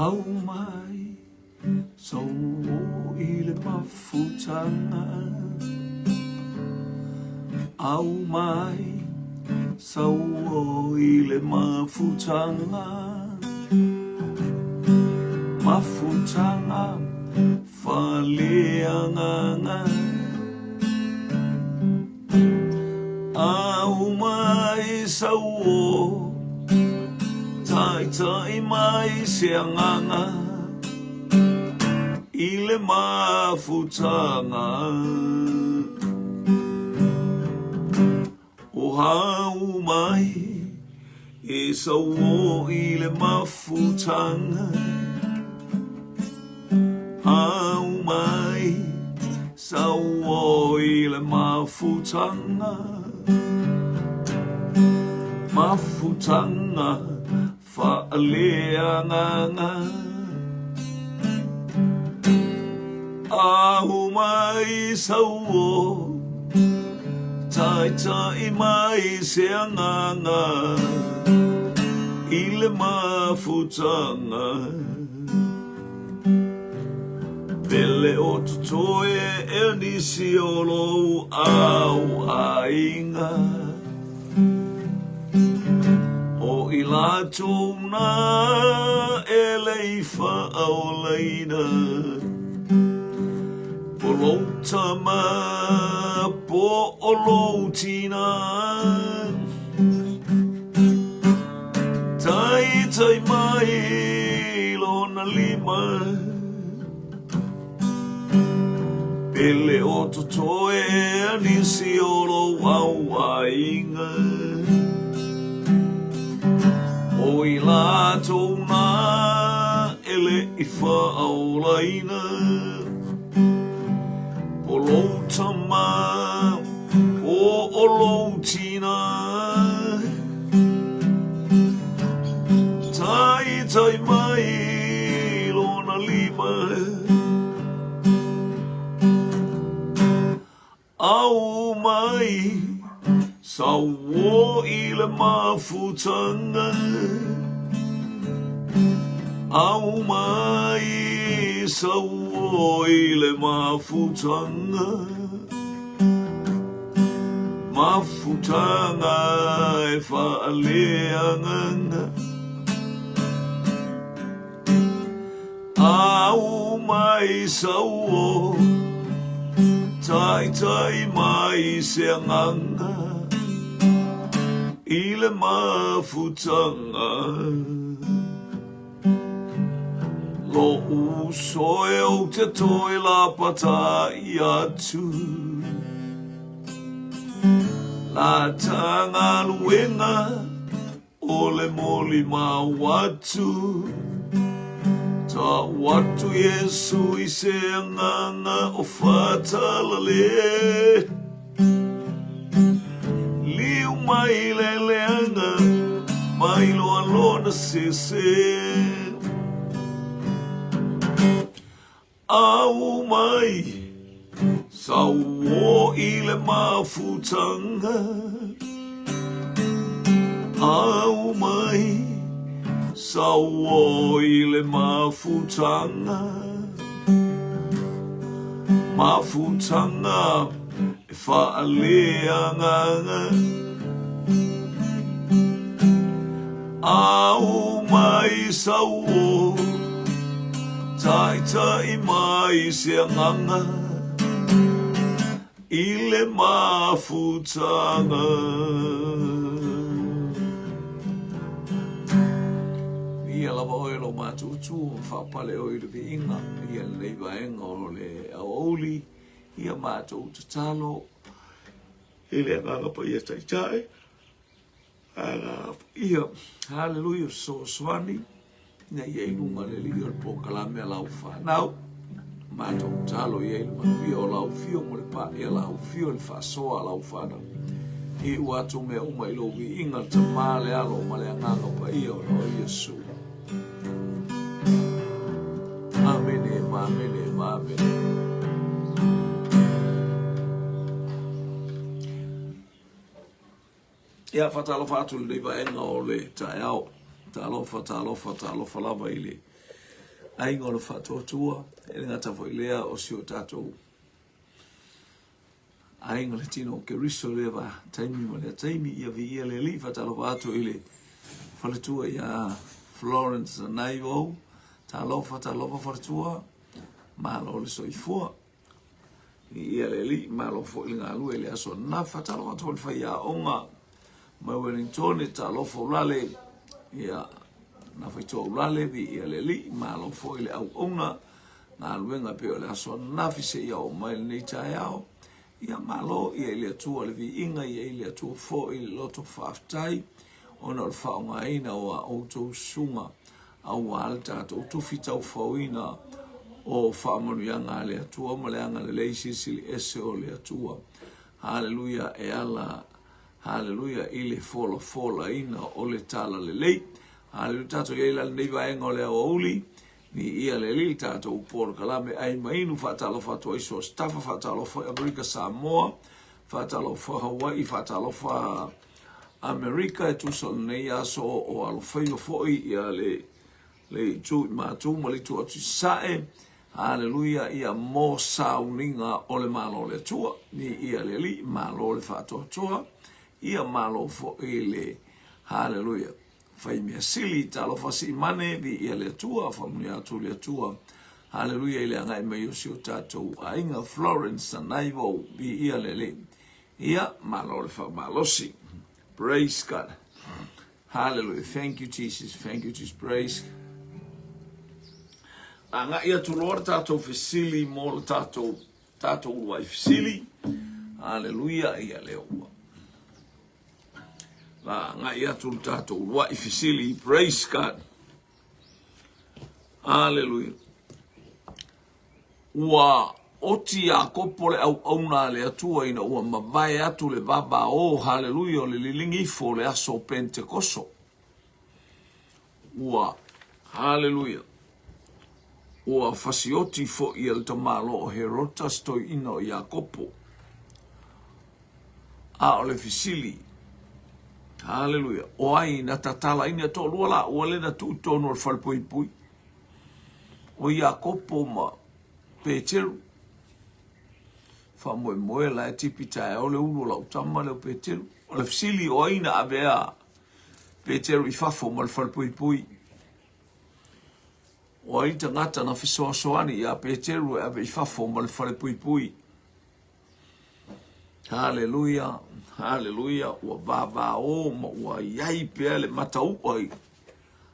Au mai sauo i le mafutaga Au mai sauo i le mafutaga Mafutaga faaleagaga Au mai sauo Taitai mai se agaga I le mafutaga O hau mai E sauo i le mafutaga Au mai Sauo i le mafutaga Mafutaga faaleagaga Au mai sauo Taitai mai se agaga I le mafutaga Pele o totoe e nisi o lou au aiga O i latou na e le i faaolaina Po lou tama po o lou tina Taitai mai lona lima Pele o totoe a nisi o lou au aiga O i latou na e le i faaolaina Po lou tama po o lou tina Taitai mai lona lima Au mai sauo i le mafutaga Au mai sauo i le mafutaga Mafutaga e faaleagaga Au mai sauo Taitai mai se agaga I le mafutaga Loʻu uso e ou te toe lapatai atu La ta galuega o le molimau atu Ta'u atu Iesu i se agaga o faatalale Liu mai le leaga mai loa lona sese Au mai sauo i le mafutaga Au mai sauo i le mafutaga Mafutaga e faaleagaga Au mai sauo Taitai mai se agaga I le mafutaga Ia lava oe lo matou tu ma faapale oe i le viiga ia lenei vaega o le aoauli ia matou tatalo i le Agaga Paia Taitai Agaga Paia Haleluia fesoasoani ina ia i luga le alii o le polokalame a lau fanau matou tatalo i ai le manuia o lau afio mo le pae a lau afio le faasoa a lau fanau iu atu mea uma i lou viiga le Tama le Alo ma le Agaga Paia ona o Iesu. Amene, amene, amene. Ia, faatalofa atu i lenei vaega o le taeao. Talofa, talofa, talofa lava i le. aiga o le faatuatua, e le gata foi lea o si o tatou aiga le tino o Keriso lea va taimi ma lea taimi ia viia le Alii faatalofa atu i le faletua ia Florence Naivo talofa talofa faletua malo le soifua viia le Alii malo foi le galue i le aso ananafi faatalofa atu foi le faiaoga mai Wellington talofa ulale ia na faitoa ulale viia le Alii malo foi le auauna galuega pei o le aso ananafi seia oo mai lenei taeao. Ia malo ia i le Atua le viiga, ia i le Atua foi le loto faafetai ona o le faaaogaina o a outou susuga aua le tatou tufi taufaoina o faamanuiaga a le Atua ma le agalelei silisili ese o le Atua. Haleluia e ala Haleluia i le folafolaina o le talalelei. Haleluia tatou i ai la lenei vaega o le aoauli. Viia le Alii le tatou polokalame ai ma inu faatalofa atu ai so stafa faatalofa i Amerika Samoa faatalofa Hawaii faatalofa Amerika e tusa o lenei aso o alofaiva foi ia le le itu i matu ma le itu atu i sae Haleluia ia mo sauniga o le Malo o le Atua. Viia le Alii, malo le faatoatoa, ia malo foi le Haleluia. Fai mea sili, talofa siimane, viia le Atua, faamanuia atu le Atua. Haleluia i le agai mai o si o tatou aiga Florence Naivo, viia le Alii. Ia, malo le faamalosi. Praise God. Hallelujah. Thank you, Jesus. Thank you, Jesus. Praise. Agai atu loa le tatou fesili mo le tatou tatou uluai fesili. Hallelujah. Ia lea ua. La agai atu le tatou uluai fesili. Praise God. Hallelujah. Ua oti Iakopo le auauna a le Atua ina ua mavae atu le vavao, haleluia, o le liligi ifo o le aso o Penetekoso. Ua, haleluia, ua fasioti foi e le tamaloa o Herota se toeaina o Iakopo. A o le fesili, haleluia, o ai na tatalaina e toalua laua lea na tuu i totonu o le falepuipui? o Iakopo ma Peteru. Faamoemoe la e tipi taeao le ulu o lau tama lea o Peteru. O le fesili o ai na avea Peteru i fafo ma le falepuipui? O ai tagata na fesoasoani iā Peteru e ave i fafo ma le falepuipui? Haleluia, haleluia, ua vavao ma ua iai pea le matau'a i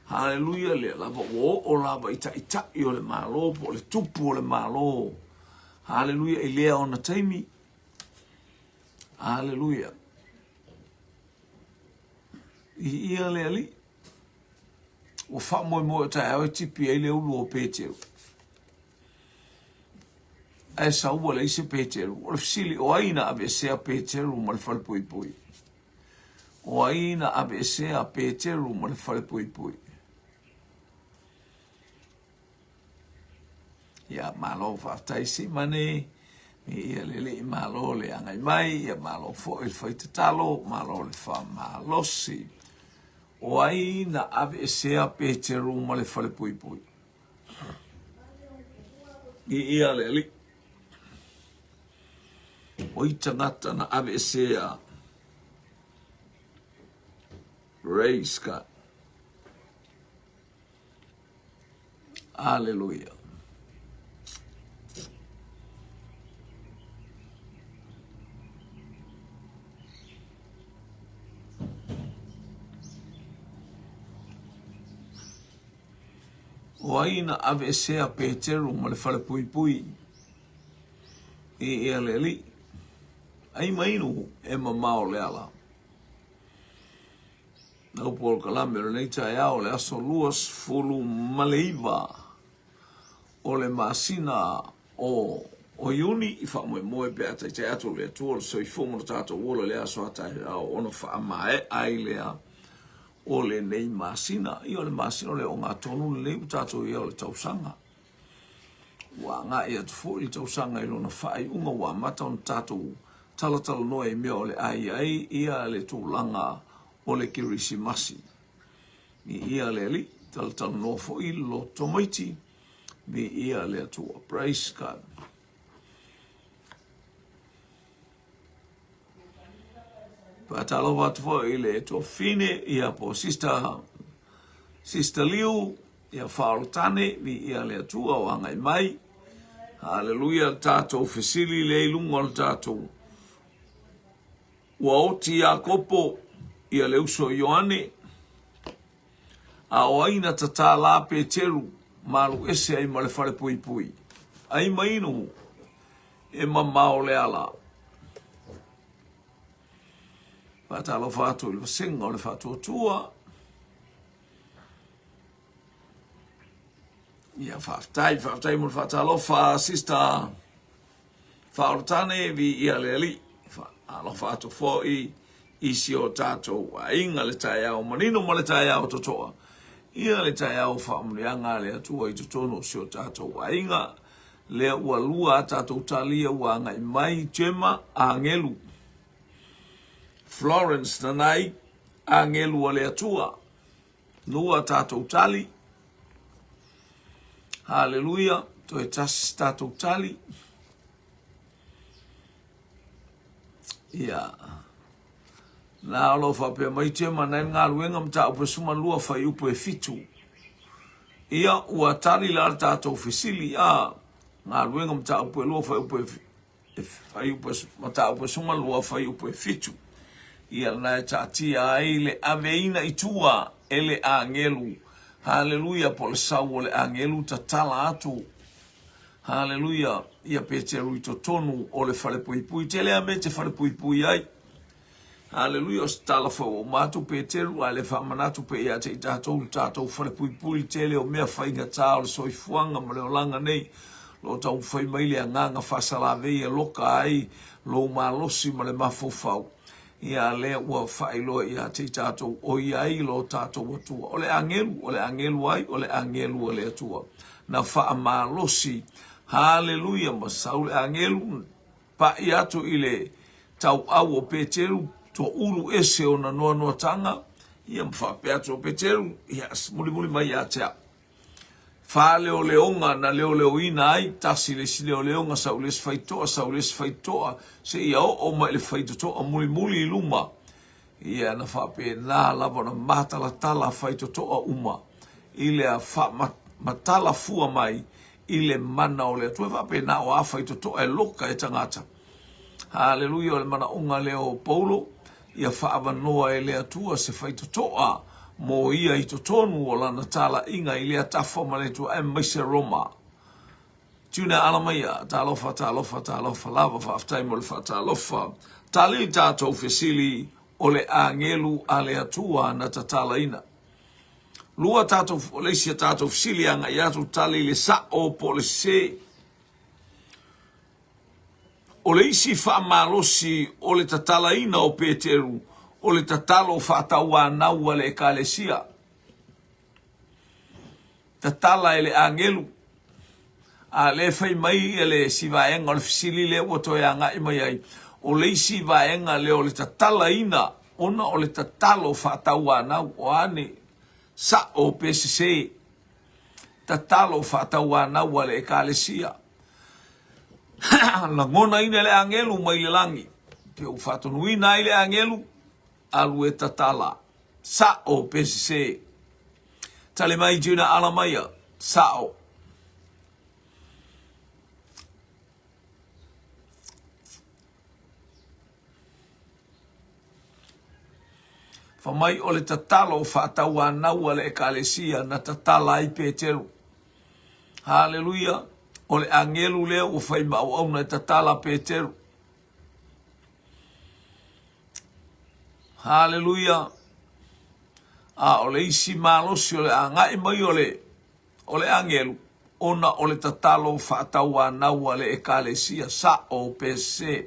Haleluia, lea lava ua oo lava i taitai o le Malo po o le tupu o le Malo. Haleluia, i lea ona taimi. Haleluia. I ia le Alii. Ua faamoemoe o taeao e tipi ai le ulu o Peteru. Ae sau ua leai se Peteru. O le fesili, o ai na aveesea Peteru ma le falepuipui? O ai na aveesea Peteru ma le falepuipui? Ia, malo faafetai Simane, ia le Alii malo le agai mai, ia malo foi le fai tatalo, malo le faamalosi. O ai na aveesea Peteru ma le falepuipui? Viia le Alii. O ai tagata na aveesea? Praise God. Aleluia. O ai na aveesea Peteru ma le falepuipui i ia le Alii? Ai ma inu e mamao le ala. Lau polokalame o lenei taeao o le aso 29 o le masina o o Iuni i faamoemoe pe a taitai atu le Atua o le soifua ma lo tatou ola i le aso a taeao ona faamaea ai lea o lenei masina. Ia o le masina o le ogatotonu lenei ua tatou i ai o le tausaga. Ua agai atu foi le tausaga i lona faaiuga ua amata ona tatou talatalanoa i mea o le a i ai ia le tulaga o le Kerisimasi. Viia le Alii, talatalanoa foi le loto tamaiti. Viia le Atua. Praise God. Faatalofa atu foi i le tuafafine, ia po Sister, Sister Liu, ia Faaolotane, viia le Atua o agai mai. Haleluia, le tatou fesili lea i luga o le tatou ua oti Iakopo ia le uso Ioane, a o ai na tatala Peteru ma alu ese ai ma le falepuipui? Ai ma inu e mamao le ala. Faatalofa atu i le vasega o le faatuatua. Ia, faafetai, faafetai mo le faatalofa, sister Faaolotane, viia le Alii. Faalofa atu foi i si o tatou aiga le taeao manino ma le taeao totoa. Ia le taeao faamanuiaga a le Atua i totonu o si o tatou aiga. Lea ua lua a tatou talia ua agai mai Gemma Agelu. Florence Nanai Agelu a le Atua. Lua a tatou tali. Haleluia. Toe tasi tatou tali. Ia. Na o lo o faapea mai Gemma nai le galuega mataupu e 12 fuaiupu e 7. Ia, ua tali la le tatou fesili, a, galuega mataupu e 2 fuaiupu e fuaiupu mataupu e 12 fuaiupu e 7. Ia lena e taatia ai le aveina i tua e le agelu. Haleluia, po o le sau o le agelu tatala atu. Haleluia, ia Peteru i totonu o le falepuipui. Tele a mea e te falepuipui ai. Haleluia, o se tala foi ua uma atu Peteru, a le faamanatu pea ia te i tatou le tatou falepuipui, le tele o mea faigata o le soifuaga ma le olaga nei, o lo o taumafai mai le agaga faasalavei e loka ai lou malosi ma le mafaufau. Ia, a lea ua faailoa ia te i tatou o i ai lo tatou Atua. O le agelu, o le agelu ai, o le agelu a le Atua. Na faamalosi, haleluia, ma sau le agelu, Paʻi atu i le tauau o Peteru, toulu ese ona noanoatanga, ia ma faapea atu o Peteru, ia, mulimuli mai ia te au. Faaleoleoga na leoleoina ai, tasi le isi leoleoga, sau le isi faitotoa, sau le isi faitotoa, seia oo mai i le faitotoa mulimuli i luma. Ia, na faapena lava ona matalatala faitotoa uma i le faamatala fua mai i le mana o le Atua. E faapena o a faitotoa e loka e tagata. Haleluia, o le manaoga lea o Paulo, ia faaavanoa e le Atua se faitotoa mo ia i totonu o lana talaiga i lea tafa ma le Atua, aemaise Roma. Tuna ala maia, talofa, talofa, talofa lava, faafetai mo le faatalofa. Tali tatou fesili o le agelu a le Atua na tatalaina. Lua tatou, o le isi a tatou fesili agai atu tali le sa'o po o le sesē. O le isi faamalosi o le tatalaina o Peteru, o le tatalo faatauanau a le Ekalesia. Tatala e le agelu. A lea e fai mai le isi vaega o le fesili lea ua toe agai mai ai, o le isi vaega lea o le tatalaina ona o le tatalo faatauanau, o a ni sa'o pe sesē, tatalo faatauanau a le Ekalesia. Lagonaina e le agelu mai le lagi, pe ua faatonuina ai le agelu, alu e tatala, sa'o pe sesē. Tali mai Juna Alamaia, Sa'o. Fa mai o le tatalo faatauanau a le Ekalesia na tatala ai Peteru. Haleluia! O le agelu lea ua fai ma auauna e tatala Peteru. Haleluia! A o le isi malosi o le agai mai o le o le agelu, ona o le tatalo faatauanau a le Ekalesia, sa'o pe sesē.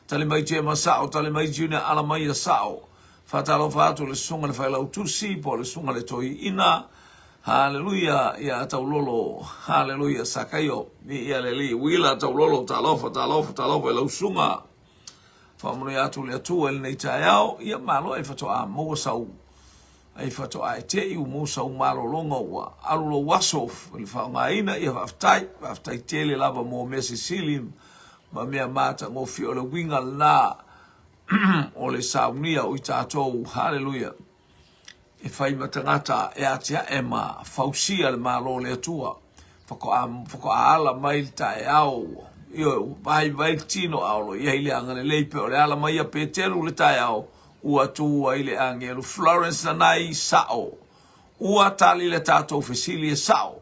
Tali mai Jema sa'o, tali mai Junior Alamaia sa'o. Faatalofa atu i le Susuga i le Failautusi po o le Susuga i le Toeaina. Haleluia ia Taulolo, haleluia Sakaio, viia le Alii. Uila Taulolo, talofa, talofa, talofa i lau susuga. Faamanuia atu le Atua i lenei taeao. Ia malo ai faatoa maua sau. Ai faatoa e te i ua maua sau malologa ua alu lou aso i le faaaogaina, ia faafetai, faafetai tele lava mo mea sisili ma mea matagofie. O le uiga lena o le saunia o i tatou, haleluia, e fai ma tagata e atiae ma fausia le Malo o le Atua. Faatoa, faatoa ala mai le taeao, ioe, ua vaivai le tino a o lo o i ai le agalelei pei o le ala mai a Peteru i le taeao, ua tu ai le agelu. Florence Nanai, Sao. Ua tali le tatou fesili e sao.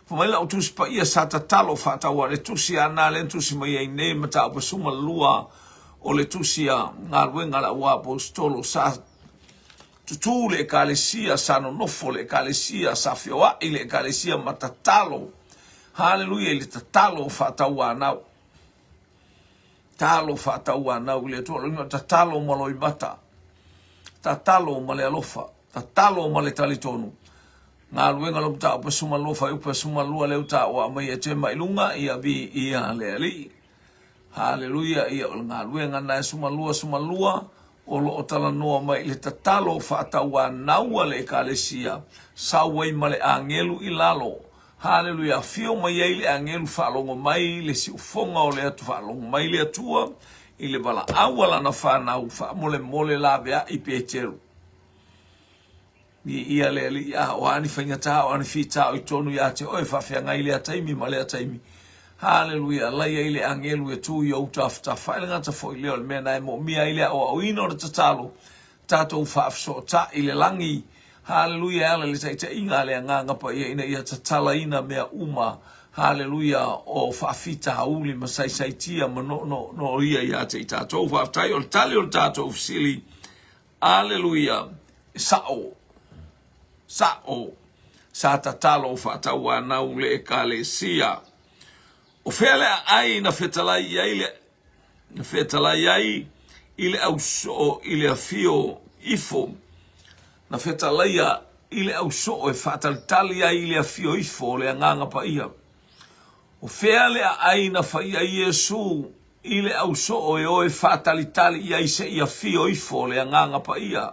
Fai mai lau Tusi Paia sa tatalo faatauā le tusi a na lea na tusi mai ai nei mataupu 12 o le tusi a galuega a le auaposeitolo sa tutū le ekalesia sa nonofo le ekalesia sa feoai le ekalesia ma tatalo haleluia i le tatalo faatauanau talo faatauanau i le Atua lona tatalo ma loimata tatalo ma le alofa tatalo ma le talitonu Galuega lo mataupu 12 fuaiupu 12 lea ua taua aumai e tema i luga ia viia le Alii. Haleluia ia o le galuega na e 12 12 o lo o talanoa mai i le tatalo faatauanau a le ekalesia sau ai ma le agelu i lalo. Haleluia afio mai ai le agelu faalogo mai le siufoga o le atu faalogo mai le Atua i le valaau a lana fanau faamolemole laveai Peteru. Viia le Alii, a o a ni faigata, o a ni fita o i tonu iā te oe, faafeagai lea taimi ma lea taimi. Haleluia, alai ai le agelu e tu i ou tafatafa. E le gata foi lea o le mea na e moomia ai le aoaoina o le tatalo, tatou faafesootai i le lagi. Haleluia, e ala i le taitaiga a le Agaga Paia ina ia tatalaina mea uma, haleluia, o faafitauli ma saisaitia ma noonooia iā te i tatou. Faafetai o le tali o le tatou fesili. Aleluia! Sa'o! Sa'o! Sa tatalo faatauanau le Ekalesia. O fea le aai na fetalai i ai le na fetalai ai i le ausoo i le afio ifo na fetalaia i le ausoo e faatalitali ai i le afio ifo o le Agaga Paia. O fea le aai na fai ai Iesu i le ausoo e o e faatalitali i ai seia afio ifo le Agaga Paia,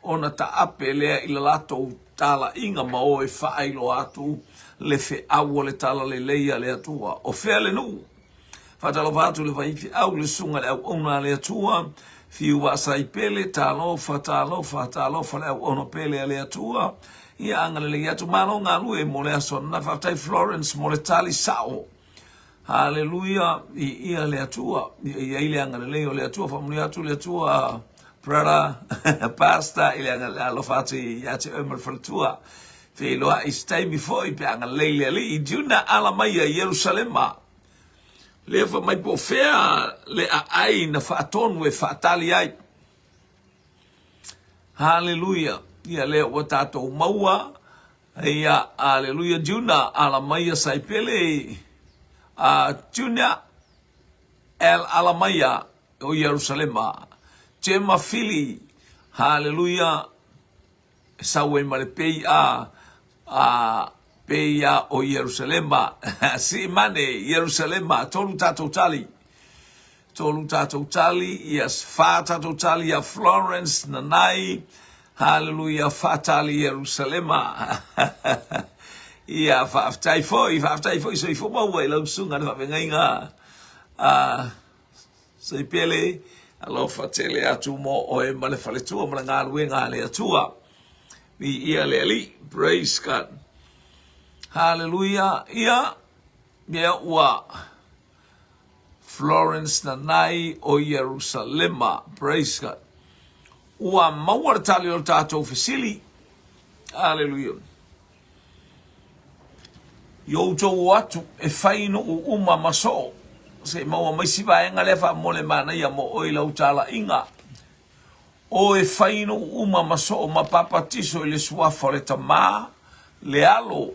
ona taape lea i le latou talaiga ma o e faailoa atu le feau o le talalelei a le Atua. O fea le nuu? Faatalofa atu le faifeau, le susuga i le auauna a le Atua, Fiu Vaasai Pele, talofa, talofa, talofa le auauna pele a le Atua. Ia agalelei atu, malo galue mo le aso ananafi. Faafetai Florence mo le tali sao. Haleluia, viia le Atua, ia i ai le agalelei o le Atua, faamanuia atu le Atua, brother, pastor, i le alofa atu ia te oe ma le faletua. Feiloai i se taimi foi pe agalelei le Alii. Juna ala mai ia Ierusalema. Lea fai mai po o fea le aai na faatonu e faatali ai. Haleluia, ia lea ua tatou maua Ia, aleluia, Juna, ala maia Saipele, a Juna, el ala maia o Ierusalema, Jema Fili, haleluia, e sau ai ma le pei a, a pei a o Ierusalema, Siimane, Ierusalema, tolu tatou tali. Tolu tatou tali, yes, fa tatou tali ia Florence, Nanai, haleluia, faatali Ierusalema. Ia, faafetai foi, faafetai foi soifua maua i lau susuga le faafeagaiga a Saipele, alofa tele atu mo oe ma le faletua ma le galuega a le Atua. Viia le Alii, praise God. Haleluia, ia, mea ua Florence Nanai o Ierusalema. Praise God. Ua maua le tali o le tatou fesili. Hallelujah. I outou o atu e fai nuu uma ma soo. Se i maua mai si vaega lea faamole manaia mo oe i lau talaiga. O e fai nuu uma ma soo ma papatiso i le suafa o le Tama, le Alo,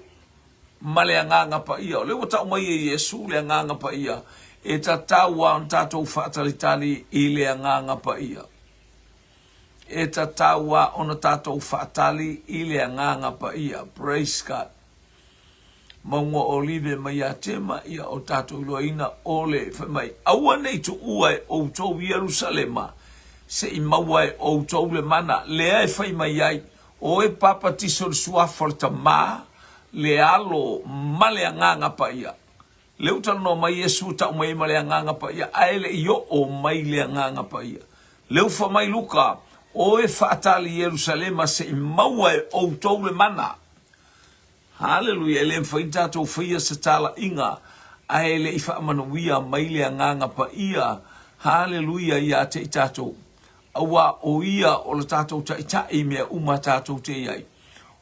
ma le Agaga Paia. O lea ua tau mai e Iesu le Agaga Paia, e tatau lava ona tatou faatalitali i le Agaga Paia. E tatau lava ona tatou faatali i le Agaga Paia. Praise God. Mauga o Olive mai ia Tema, ia o tatou iloaina o le fai mai, aua ne i tuua e outou Ierusalema, Se i maua e outou le mana, lea e fai mai ai, O e papatiso i le suafa o le Tama, le Alo ma le Agaga Paia. Lea ua talanoa mai Iesu ua tau mai ai ma le Agaga Paia, ae le i oo mai le Agaga Paia. Lea ua fai mai Luka, O e faatali i Ierusalema se i maua e outou le mana. Haleluia! E le mafai ona tatou faia se talaiga ae le i faamanuia mai le Agaga Paia, haleluia, ia te i tatou. Aua o Ia o le tatou Taitai i mea uma tatou te i ai.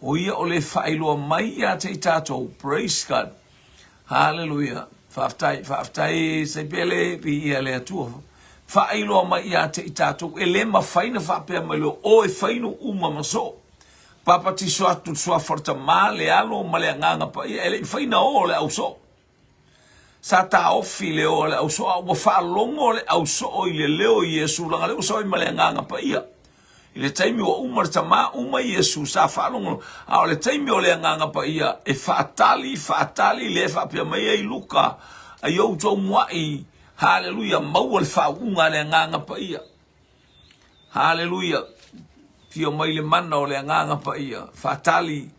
O Ia o le faailoa mai ia te i tatou. Praise God! Haleluia! Faafetai, faafetai Saipele, viia le Atua. Faailoa mai ia te i tatou, e le mafai na faapea mai loa, o e fai nuu uma ma soo. Papatiso atu le suafa o le Tama, le Alo ma le Agaga Paia, e le i mafai na o le ausoo. Sa taofi le o a le ausoo, a ua faalogo le ausoo i le leo o Iesu, leaga lea ua sau ai ma le Agaga Paia. I le taimi ua uma le Tama, uma Iesu, sa faalogo, a o le taimi o le Agaga Paia, e faatali, faatali, lea e faapea mai ai Luka, a ia outou muai, haleluia, maua le faauuga a le Agaga Paia. Haleluia! Afio mai le mana o le Agaga Paia, faatali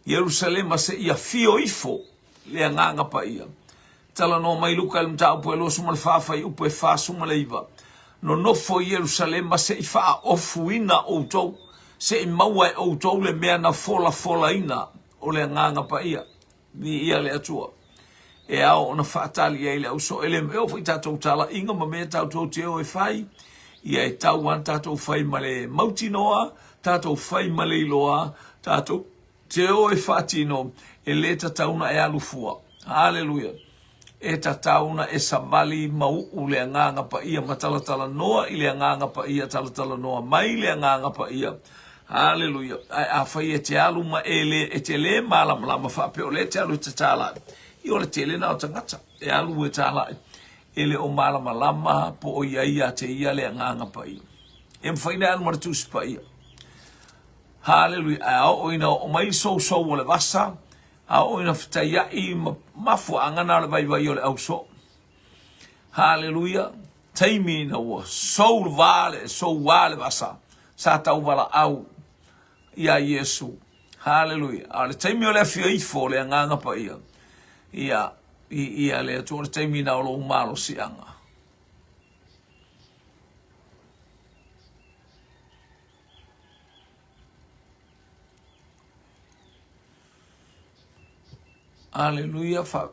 Ierusalema seia afio ifo le Agaga Paia. Talanoa mai Luka i le mataupu e 24 fuaiupu e 49. Nonofo i Ierusalema se i faaofuina outou, se i maua e outou le mea na folafolaina o le Agaga Paia. Viia le Atua. E ao ona faatali ai le ausoo. E le e oo foi tatou talaiga ma mea tatou te o e fai, ia e tau lava tatou fai ma le mautinoa, tatou fai ma le iloa, tatou te o e faatino, e le tatau ona e alu fua. Haleluia. E tatau ona e savali ma uu le Agaga Paia ma talatalanoa i le Agaga Paia, talatalanoa mai le Agaga Paia. Haleluia. Ae afai e te alu ma e le, e te le malamalama faapea o lea e te alu e te tālai, ia o le tele lena o tagata e alu e tālai, e le o malamalama po o i ai ia te ia le Agaga Paia. E mafai ona e alu ma le Tusi Paia. Haleluia. Ae a oo ina oo mai le sousou o le vasa, A oo ina fetaiai ma mafuaaga na o le vaivai o le ausoo. Haleluia! Taimi ina ua sou le va le soua le vasa, sa tauvalaau iā Iesu. Haleluia! A o le taimi o le afio ifo o le Agaga Paia, ia, i ia le Atua, o le taimi na o lou malosiaga. Aleluia, fa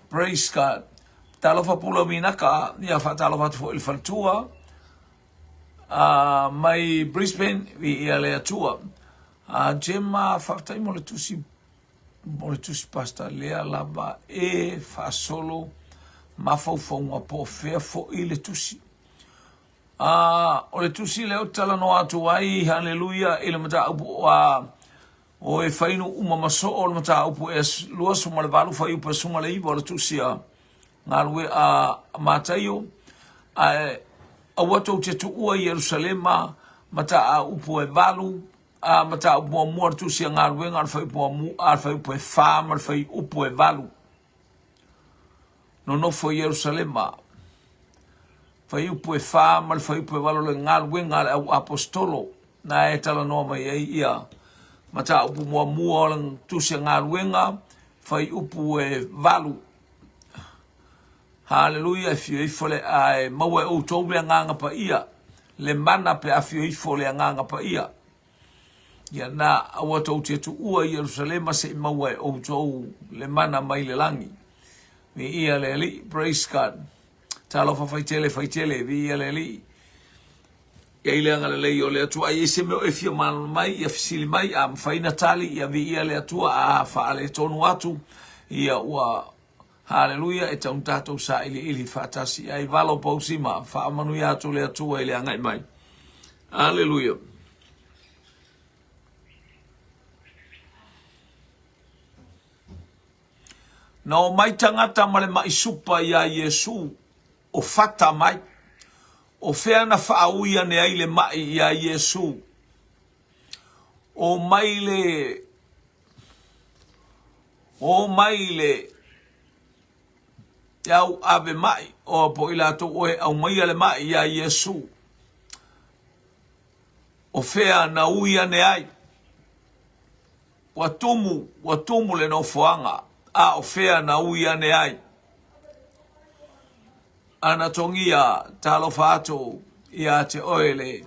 praise God. Talofa pula minaka, ia faatalofa atu foi i le faletua mai Brisbane, viia le Atua. Gemma, faafetai mo le tusi mo le tusi pasta lea lava e faasolo mafaufauga po o fea foi le tusi. A o le tusi lea ou te talanoa atu ai, haleluia, i le mataupu a o e fai nuu uma ma soo o le mataupu e 28 fuaiupu e 19 o le tusi a galue a Mataio, ae aua tou te tuua i Ierusalema mataupu e valu a mataupu muamua o le tusi a galuega o le fuaiupu muamua a le fuaiupu e 4 ma le fuaiupu e 8. Nonofo i Ierusalema Fuaiupu e fa ma le fuaiupu e valo le galuega a le au aposetolo na e talanoa mai ai ia mataupu muamua o le tusi a galuega fuaiupu e valu. Haleluia, e fio ifo le ae maua e outou le Agaga Paia, le mana pe a fio ifo le Agaga Paia. Ia na aua tou te tuua i Ierusalema se i maua e outou le mana mai le lagi. Viia le Alii, praise God. Talofa faitele faitele, viia le Alii. Ia i le agalelei o le Atua, ai se mea o e fia malamalama mai, ia fesili mai, a mafai na tali, ia viia le Atua, a faaletonu atu, ia ua Haleluia, e tau na tatou sailiili faatasi ai valo pausima, faamanuia atu le Atua i le agai mai. Haleluia. Na omai tagata ma le maʻi supa iā Iesu, o fata mai. O fea na faaui ane ai le maʻi iā Iesu? Omai le Omai le te au ave maʻi, o po i latou o e aumaia le maʻi iā Iesu. O fea na ui ane ai? Ua tumu, ua tumu le nofoaga, a o fea na ui ane ai? Anatogia, talofa atu ia te oe le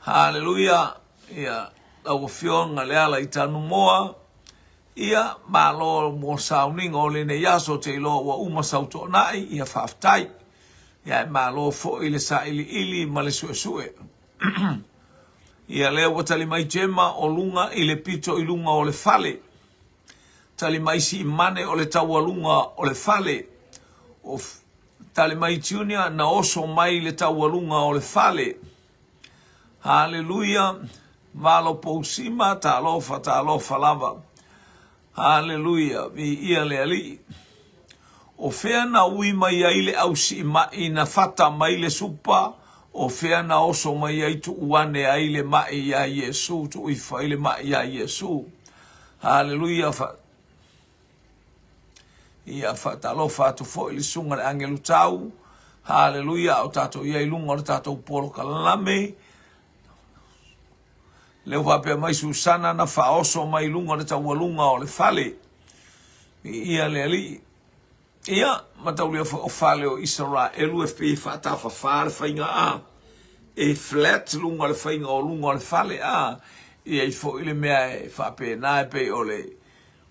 Haleluia, ia lau Afioga Leala i Tanumoa, ia malo mo sauniga o lenei aso, ou te iloa ua uma sau toonai, ia faafetai. Ia e malo foi le sailiili ma le suesue. Ia lea ua tali mai Gemma o luga i le pito i luga o le fale. Tali mai Siimane o le taualuga o le fale. O tali mai Junior na oso mai le taualuga o le fale. Haleluia, Valo Pousima, talofa, talofa lava. Haleluia, viia le Alii. O fea na ui mai ai le ausiimaʻi na fata mai le supa? O fea na oso mai ai tuu ane ai le maʻi iā Iesu, tuu ifo ai le maʻi iā Iesu? Haleluia, fa Ia faatalofa atu foi i le susuga i le agelu tau. Haleluia, a o tatou i ai i luga o le tatou polokalame. Lea ua faapea mai Susana na faaoso mai luga o le taualuga o le fale. Viia le Alii. Ia, mataulia foi o fale o Isaraelu e pei e faatafafā le faiga a. E flat luga o le faiga o luga o le fale a. E i ai foi le mea e faapena e pei o le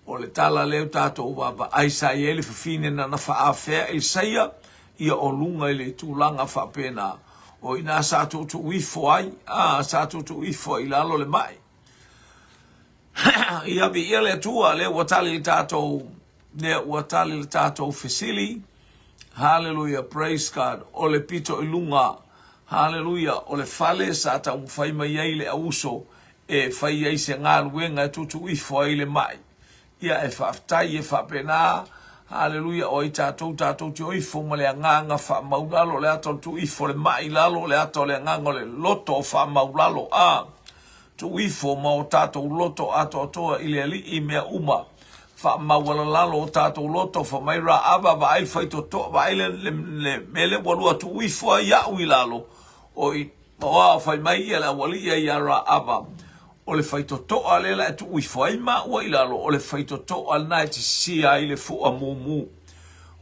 O le tala lea ua tatou vaavaai sa i ai le fafine na na faaafea Isaia ia o luga i le tulaga faapena. O i ina sa tuutuu ifo ai, a, sa tuutuu ifo ai i lalo le mai. Ia viia le Atua, lea ua tali le tatou, lea ua tali le tatou fesili. Haleluia, praise God. O le pito i luga, haleluia, o le fale sa taumafai mai ai le auuso e fai ai se galuega e tuutuu ifo ai le mai. Ia e faafetai e faapena, haleluia, o ai tatou, tatou te o ifo ma le agaga faamaulalo, o le ata o le tuu ifo o le mai i lalo, o le ata o le agaga o le loto o faamaulalo, a tuu ifo ma o tatou loto atoatoa i le Alii i mea uma. Faamaualalalo o tatou loto, fai mai Raava, vaai le faitotoa, vaai le, le, le mea lea ua lua tuu ifo ai au i lalo, o i Oa fai mai ia le aualii ia ia Raava, O le faitotoa lea la e tuu ifo ai maua i lalo, o le faitotoa lena e tisia ai le fua mumu.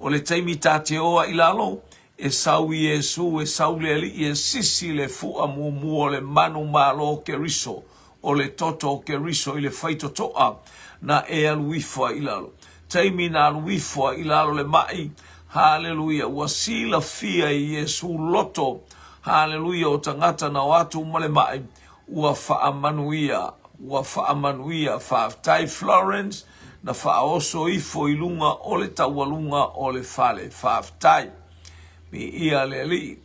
O le taimi ta te o ai i lalo, e sau Iesu, e sau le Alii e sisi le fua mumu o le manu malo o Keriso, o le toto o Keriso i le faitotoa na e alu ifo ai i lalo. Taimi na alu ifo ai i lalo le maʻi, haleluia, ua silafia e Iesu loto, haleluia, o tagata na o atu ma le maʻi, ua faamanuia, ua faamanuia. Faafetai Florence, na faaoso ifo i luga o le taualuga o le fale. Faafetai. Viia le Alii.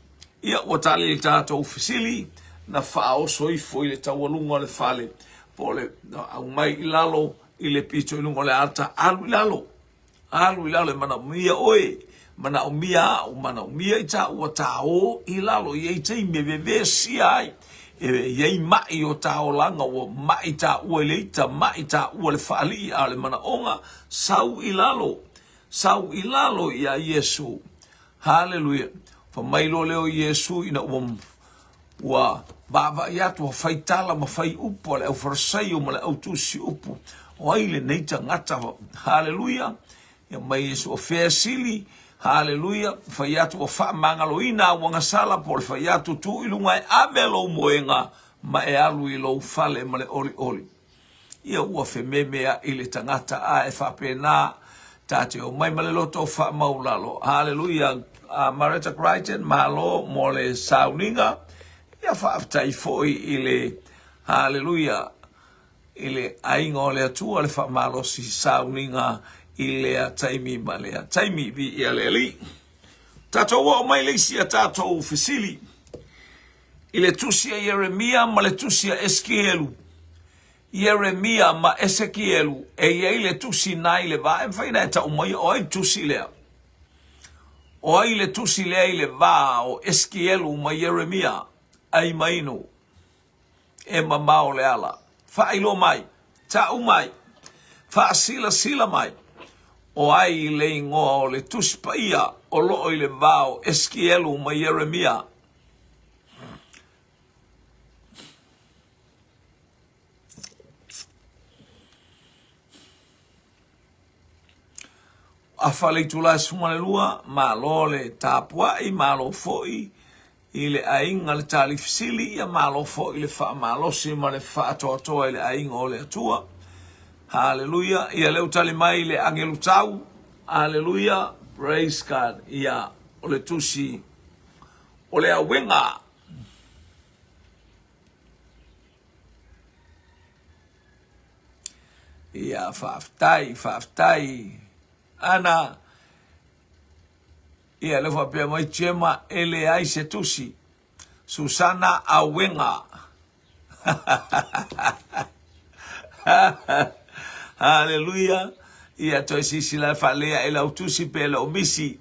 Ia, ua tali le tatou fesili, na faaoso ifo i le taualuga o le fale, po o le aumai i lalo i le pito i luga o le alta, alu i lalo, alu i lalo, e manaomia oe, manaomia au, manaomia i taua, taō i lalo, i ai taimi e vevesia ai, e i ai maʻi o ta olaga, ua maʻi taua i le ita, maʻi taua i le faalii, a o le manaoga, sau i lalo, sau i lalo iā Iesu. Haleluia! Fai mai loa lea o Iesu ina ua ua vaavaai atu, ua fai tala ma fai upu a le aufarasaio ma le autusi upu, o ai lenei tagata? Haleluia! Ia mai Iesu, o fea e sili? Haleluia! Fai atu ua faamagaloina au agasala, po o le fai atu, tu i luga e ave lou moega ma e alu i lou fale ma le olioli. Ia ua fememeaʻi le tagata a e faapena ta te omai ma le loto faamaulalo. Haleluia. Uh, Mareta Crichton, malo mo le sauniga. Ia faafetai foi i le haleluia i le aiga o le Atua le faamalosi sauniga i lea taimi ma lea taimi. Viia le Alii. Tatou oo mai le isi a tatou fesili i le tusi a Ieremia ma le tusi a Esekielu. Ieremia ma Esekielu, e i ai le tusi na i le va, e mafai ona e tau maia, o ai le tusi lea? O ai le tusi lea i le va o Esekielu ma Ieremia? Ai mainu, e mamao le ala. Faailoa mai, tau mai, faasilasila mai, o ai le igoa o le tusi paia o loo i le va o Esekielu ma Ieremia? afa le itula e 12, malo le tapuai, malo foi i le aiga le Talifisili, ia malo foi le faamalosi ma le faatoatoa i le aiga o le Atua. Haleluia. Ia lea ua tali mai le agelu tau. Haleluia. Praise God. Ia o le tusi o le auega. Ia faafetai, faafetai. Ana Ia lea faapea mai Jema e leai se tusi. Susana Auega. Haleluia. Ia toe silasila e faalelei ae lau tusi pe le o misi.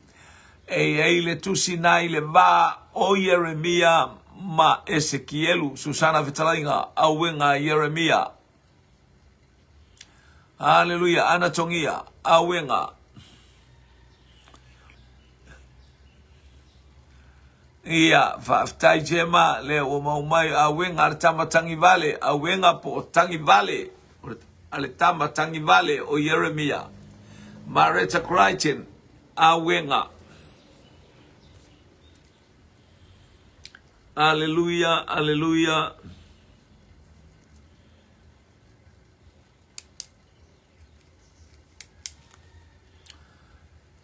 E i ai le tusi na i le va o Ieremia ma Esekielu. Susana Fetalaiga, Auega Ieremia. Haleluia. Ana Togia, Auega. Ia, faafetai Jema, lea ua mau mai auega a le tama tagivale, auega po o tagivale, a le tama tagivale o Ieremia. Mareta Crichton, auega. Aleluia, aleluia.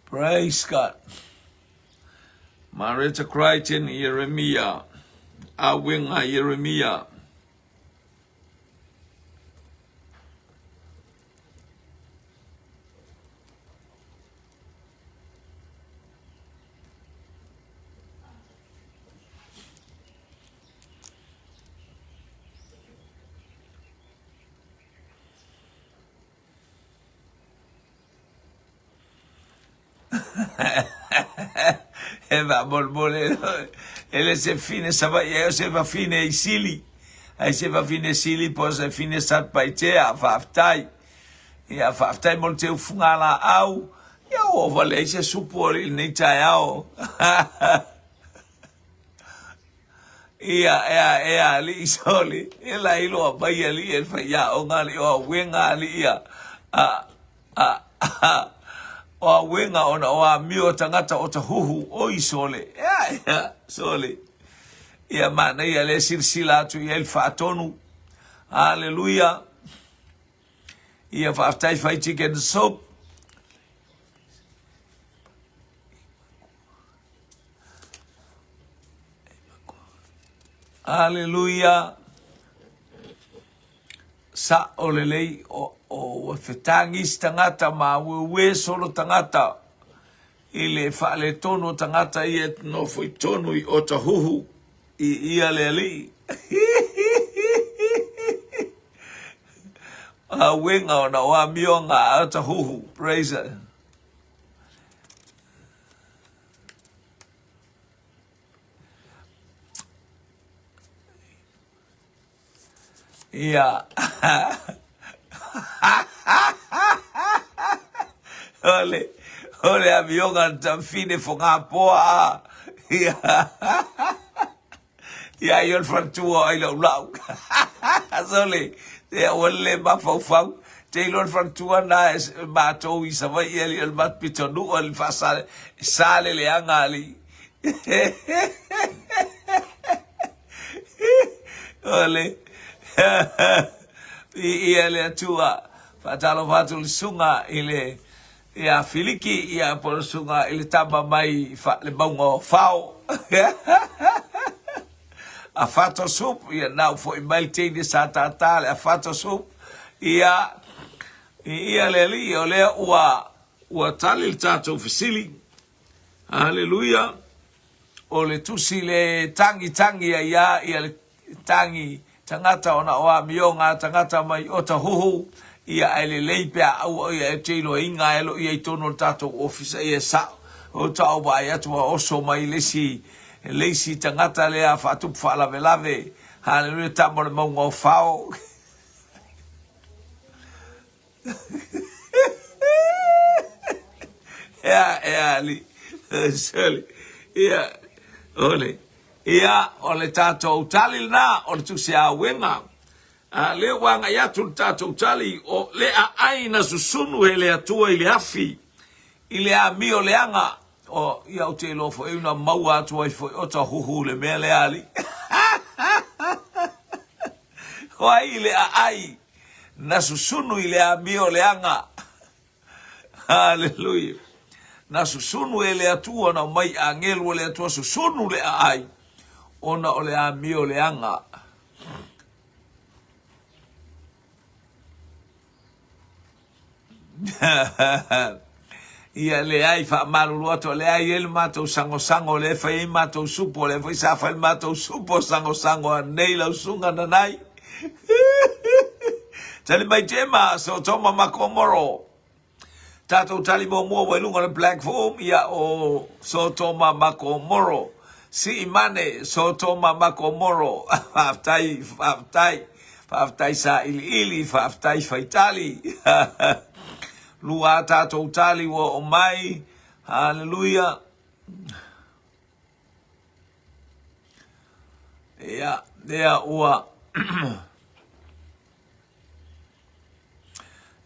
Praise God. Mareta Crichton, Ieremia. Auega Ieremia. E faamolemole e le se fine Savaii ai o se fafine i Sili ai se fafine Sili po o se fine Satupaitea faafetai ia faafetai mo le teufuga laau ia ua ova leai se supu o lenei taeao Ia, ea, ea, alii soli, e la iloa mai alii e le faiaoga alii o auega alii ia, a, a, a, o auega ona o amio tagata o tahuhu, oi sole, ea, ea, sole. Ia manaia le silasila atu i ai le faatonu. Haleluia. Ia faafetai fai chicken soup. Aleluia! Sa'o lelei o, o ua fetagi isi tagata ma aueue solo tagata i le faaletonu o tagata ia e nofo i tonu i Otahuhu i ia le alii. Auega ona o amioga a Otahuhu. Praise it. Ia. O le, o le amioga na tamfine fogapoa a. Ia. Ia ia o le faletua o Ailaulau. Sole, ia ua le mafaufau. Te iloa le faletua na e matou i Savaii alii o le matou pitonuu alii faasale, sale leaga alii. O le Viia le Atua. Faatalofa atu le susuga i le ia Filiki ia po o le susuga i le tama mai le mauga o Fao. Afato soup ia na ua foi mai le teine sa tata le afato soup ia viia le Alii o lea ua ua tali le tatou fesili. Haleluia. O le tusi le tagitagi ai a ia le tagi tagata ona o amioga a tagata mai Otahuhu ia ae lelei pe a aua ia e te iloaina e lo ia i tonu o le tatou ofisa ia e sao o tau vaai atu ua oso mai le isi le isi tagata lea faatupu faalavelave haleluia tama o le mauga o Fao. Ea, ea, ali. Sorry. Ia, ole. Ia, o le tatou tali lena, o le tusi auega. A lea ua agai atu le tatou tali, o le aai na susunu e le Atua i le afi. I le amio leaga, o, ia ou te iloa foi una maua atu ai foi o Tahuhu le mea lea alii. O ai i le aai na susunu i le amio leaga. Haleluia. Na susunu e le Atua na omai agelu o le Atua susunu le aai ona o le amio leaga. Ia leai, faamalulu atu, o lea e i ai le matou sagosago, o lea e fai ai matou supo, o lea foi sa fai le matou supo sagosago anei lau susuga Nanai. Tali mai Gemma, Sotoma ma Komoro. Tatou tali muamua ua i luga o le platform, ia o Sotoma ma Komoro. Siimane, Sotoma ma Komoro. Faafetai, faafetai. Faafetai sailiili, faafetai faitali. Lua a tatou tali ua oo mai. Haleluia. Ia, lea ua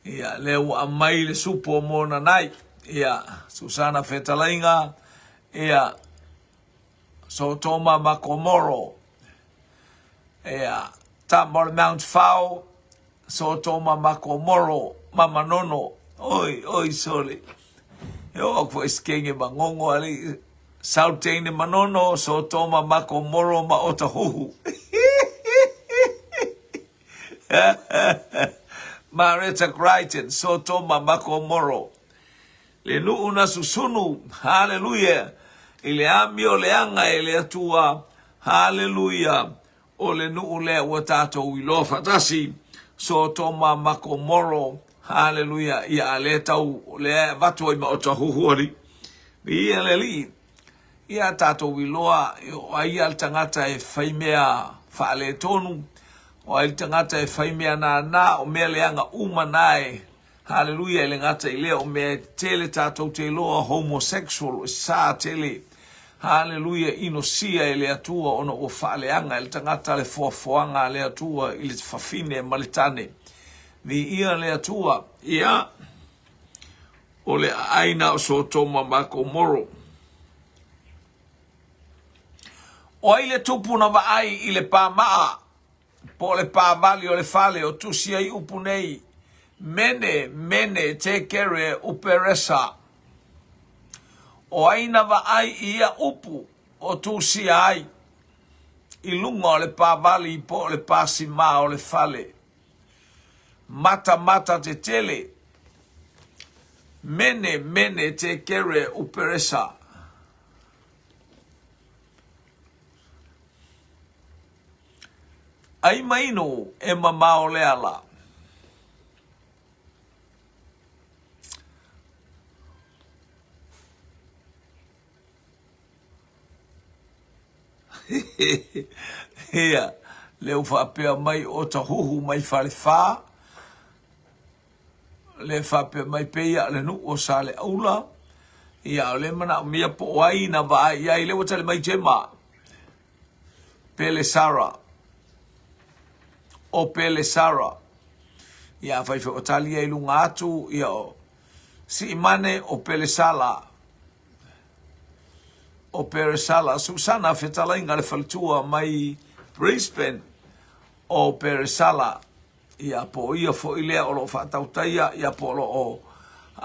Ia, lea ua aumai le supo mo Nanai. Ia, Susana Fetalaiga, ia, Sotoma ma Komoro. Ia, tama o le Mount Fao, Sotoma ma Komoro, ma Manono. Oi, oi, sole. E oo aku foi sikenge magongo alii. Sauteine Manono, Sotoma ma Komoro ma Otahuhu. Mareta Crichton, Sotoma ma Komoro. Le nuu na susunu, haleluia, i le amio leaga e le Atua, haleluia, o le nuu lea ua tatou iloa faatasi, Sotoma ma Komoro, haleluia, ia a lea tau, lea e avatu ai ma Otahuhu alii. Viia le Alii. Ia tatou iloa o ai ia le tagata e fai mea faaletonu, o ai le tagata e fai mea nānā, o mea leaga uma na e, haleluia, e le gata i lea, o mea e tele tatou te iloa, homosexual, e sa tele, haleluia, inosia e le Atua ona ua faaleaga e le tagata le foafoaga a le Atua i le fafine ma le tane. Viia le Atua. Ia, o le ʻāina o Sotoma ma Komoro. O ai le tupu na vaai i le pāmaʻa, po o le pāwali o le fale o tusi ai upu nei, Mene, Mene, Tekere, Uperesa. O ai na vaai i ia upu o tusia ai i luga o le pāwali po o le pāsimā o le fale? Matamata tetele, Mene, Mene, Tekere, Uperesa. Ai mainu e mamao le ala. Ia, lea ua faapea mai o Tahuhu mai Falefa, lea faapea mai pei a o le nuu o Saleaula, ia o lea manaomia po o ai na vaai i ai, lea ua tali mai Gemma, Pele Sara, o Pele Sara, ia afai foi o tali ia i luga atu, ia o Siimane o Pele Sala, o Peresala, Susana fetalaiga le faletua mai Brisbane o Peresala, ia po o ia foi lea o lo o faatautaia, ia po o lo o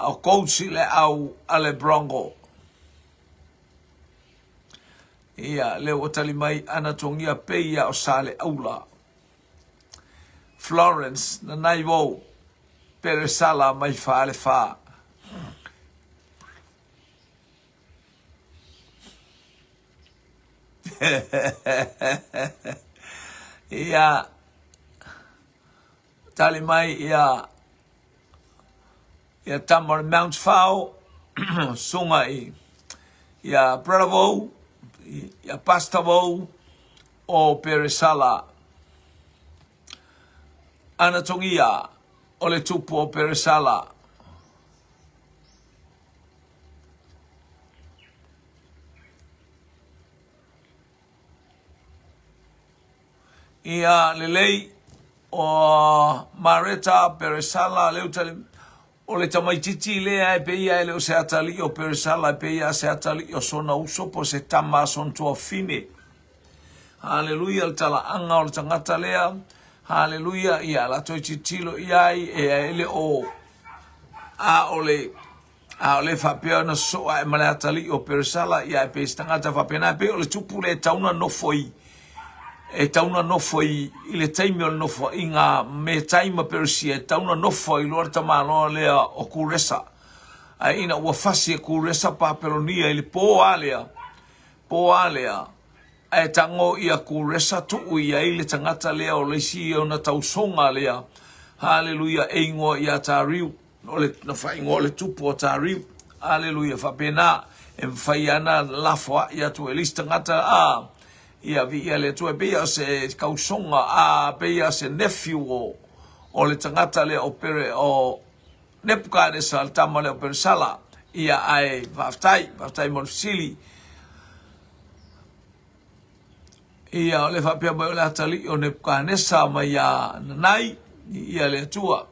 o coach i le au a le Bronco. Ia, lea ua tali mai Anatogia pei ia o Saleaula. Florence, Nanaimo, Peresala mai Falefa. Ia, tali mai ia, ia tama o le Mount Whao, sunga i, ia Brother Wau, ia Pastor Wau, o Peresala. Anatongia, o le tupu o Peresala. Ia lelei o Mareta Peresala Leutele. O le tamaitiiti lea e pei ia e le o se atalii o Peresala, e pei ia se atalii o sona uso po o se tama a sona tuafafine. Haleluia, le talaaga o le tagata lea. Haleluia, ia la toe tilotilo i ai, e le o, a o le, a o le faapea ona sosoo ae ma le atalii o Peresala, ia e pei se tagata faapena, e pei o le tupu lea e tatau ona nofo i, e tatau ona nofo i, i le taimi o le nofoaiga Metai ma Peresia, e tatau ona nofo ai loa le tamaloa lea o Kuresa. Ae ina ua fasi e Kuresa Papelonia i le po a lea, po a lea, ae tago ia Kuresa tuu i ai le tagata lea o le isi ona tausoga lea, haleluia, e igoa ia Tariu, o le, na faaigoa o le tupu o Tariu, haleluia, faapena, e mafai ana lafoai atu e le isi tagata, a, ia viia le Atua, e pei o se tausoga, a, pei o se nephew o, o le tagata lea o Pere, o Nepukanesa, le tama lea o Peresala, ia, ae faafetai, faafetai mo le fesili. Ia, o le faapea mai o le atalii o Nepukanesa mai ia Nanai, ia le Atua.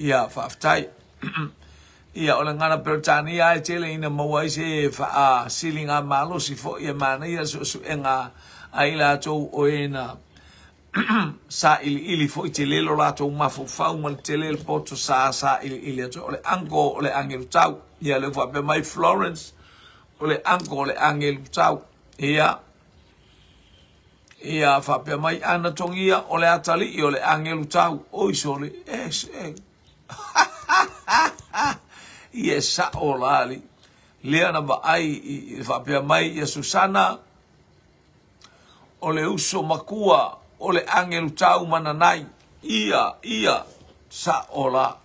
Ia, faafetai. Ia, o le gagana Peretania e tele ina maua ai se faasiliga malosi foi e manaia le suesuega a i latou o e na sailiili foi tele lo latou mafaufau ma le tele le poto sa sailiili atu o le uncle o le agelu tau. Ia, lea ua faapea mai Florence, o le uncle o le agelu tau. Ia, ia faapea mai Ana Togia, o le atalii o le agelu tau. Oi sole, e, e. Ia e sao la alii. Lea na vaai i faapea mai ia Susana, o le uso makua o le agelu tau mananai. Ia, ia, sao la.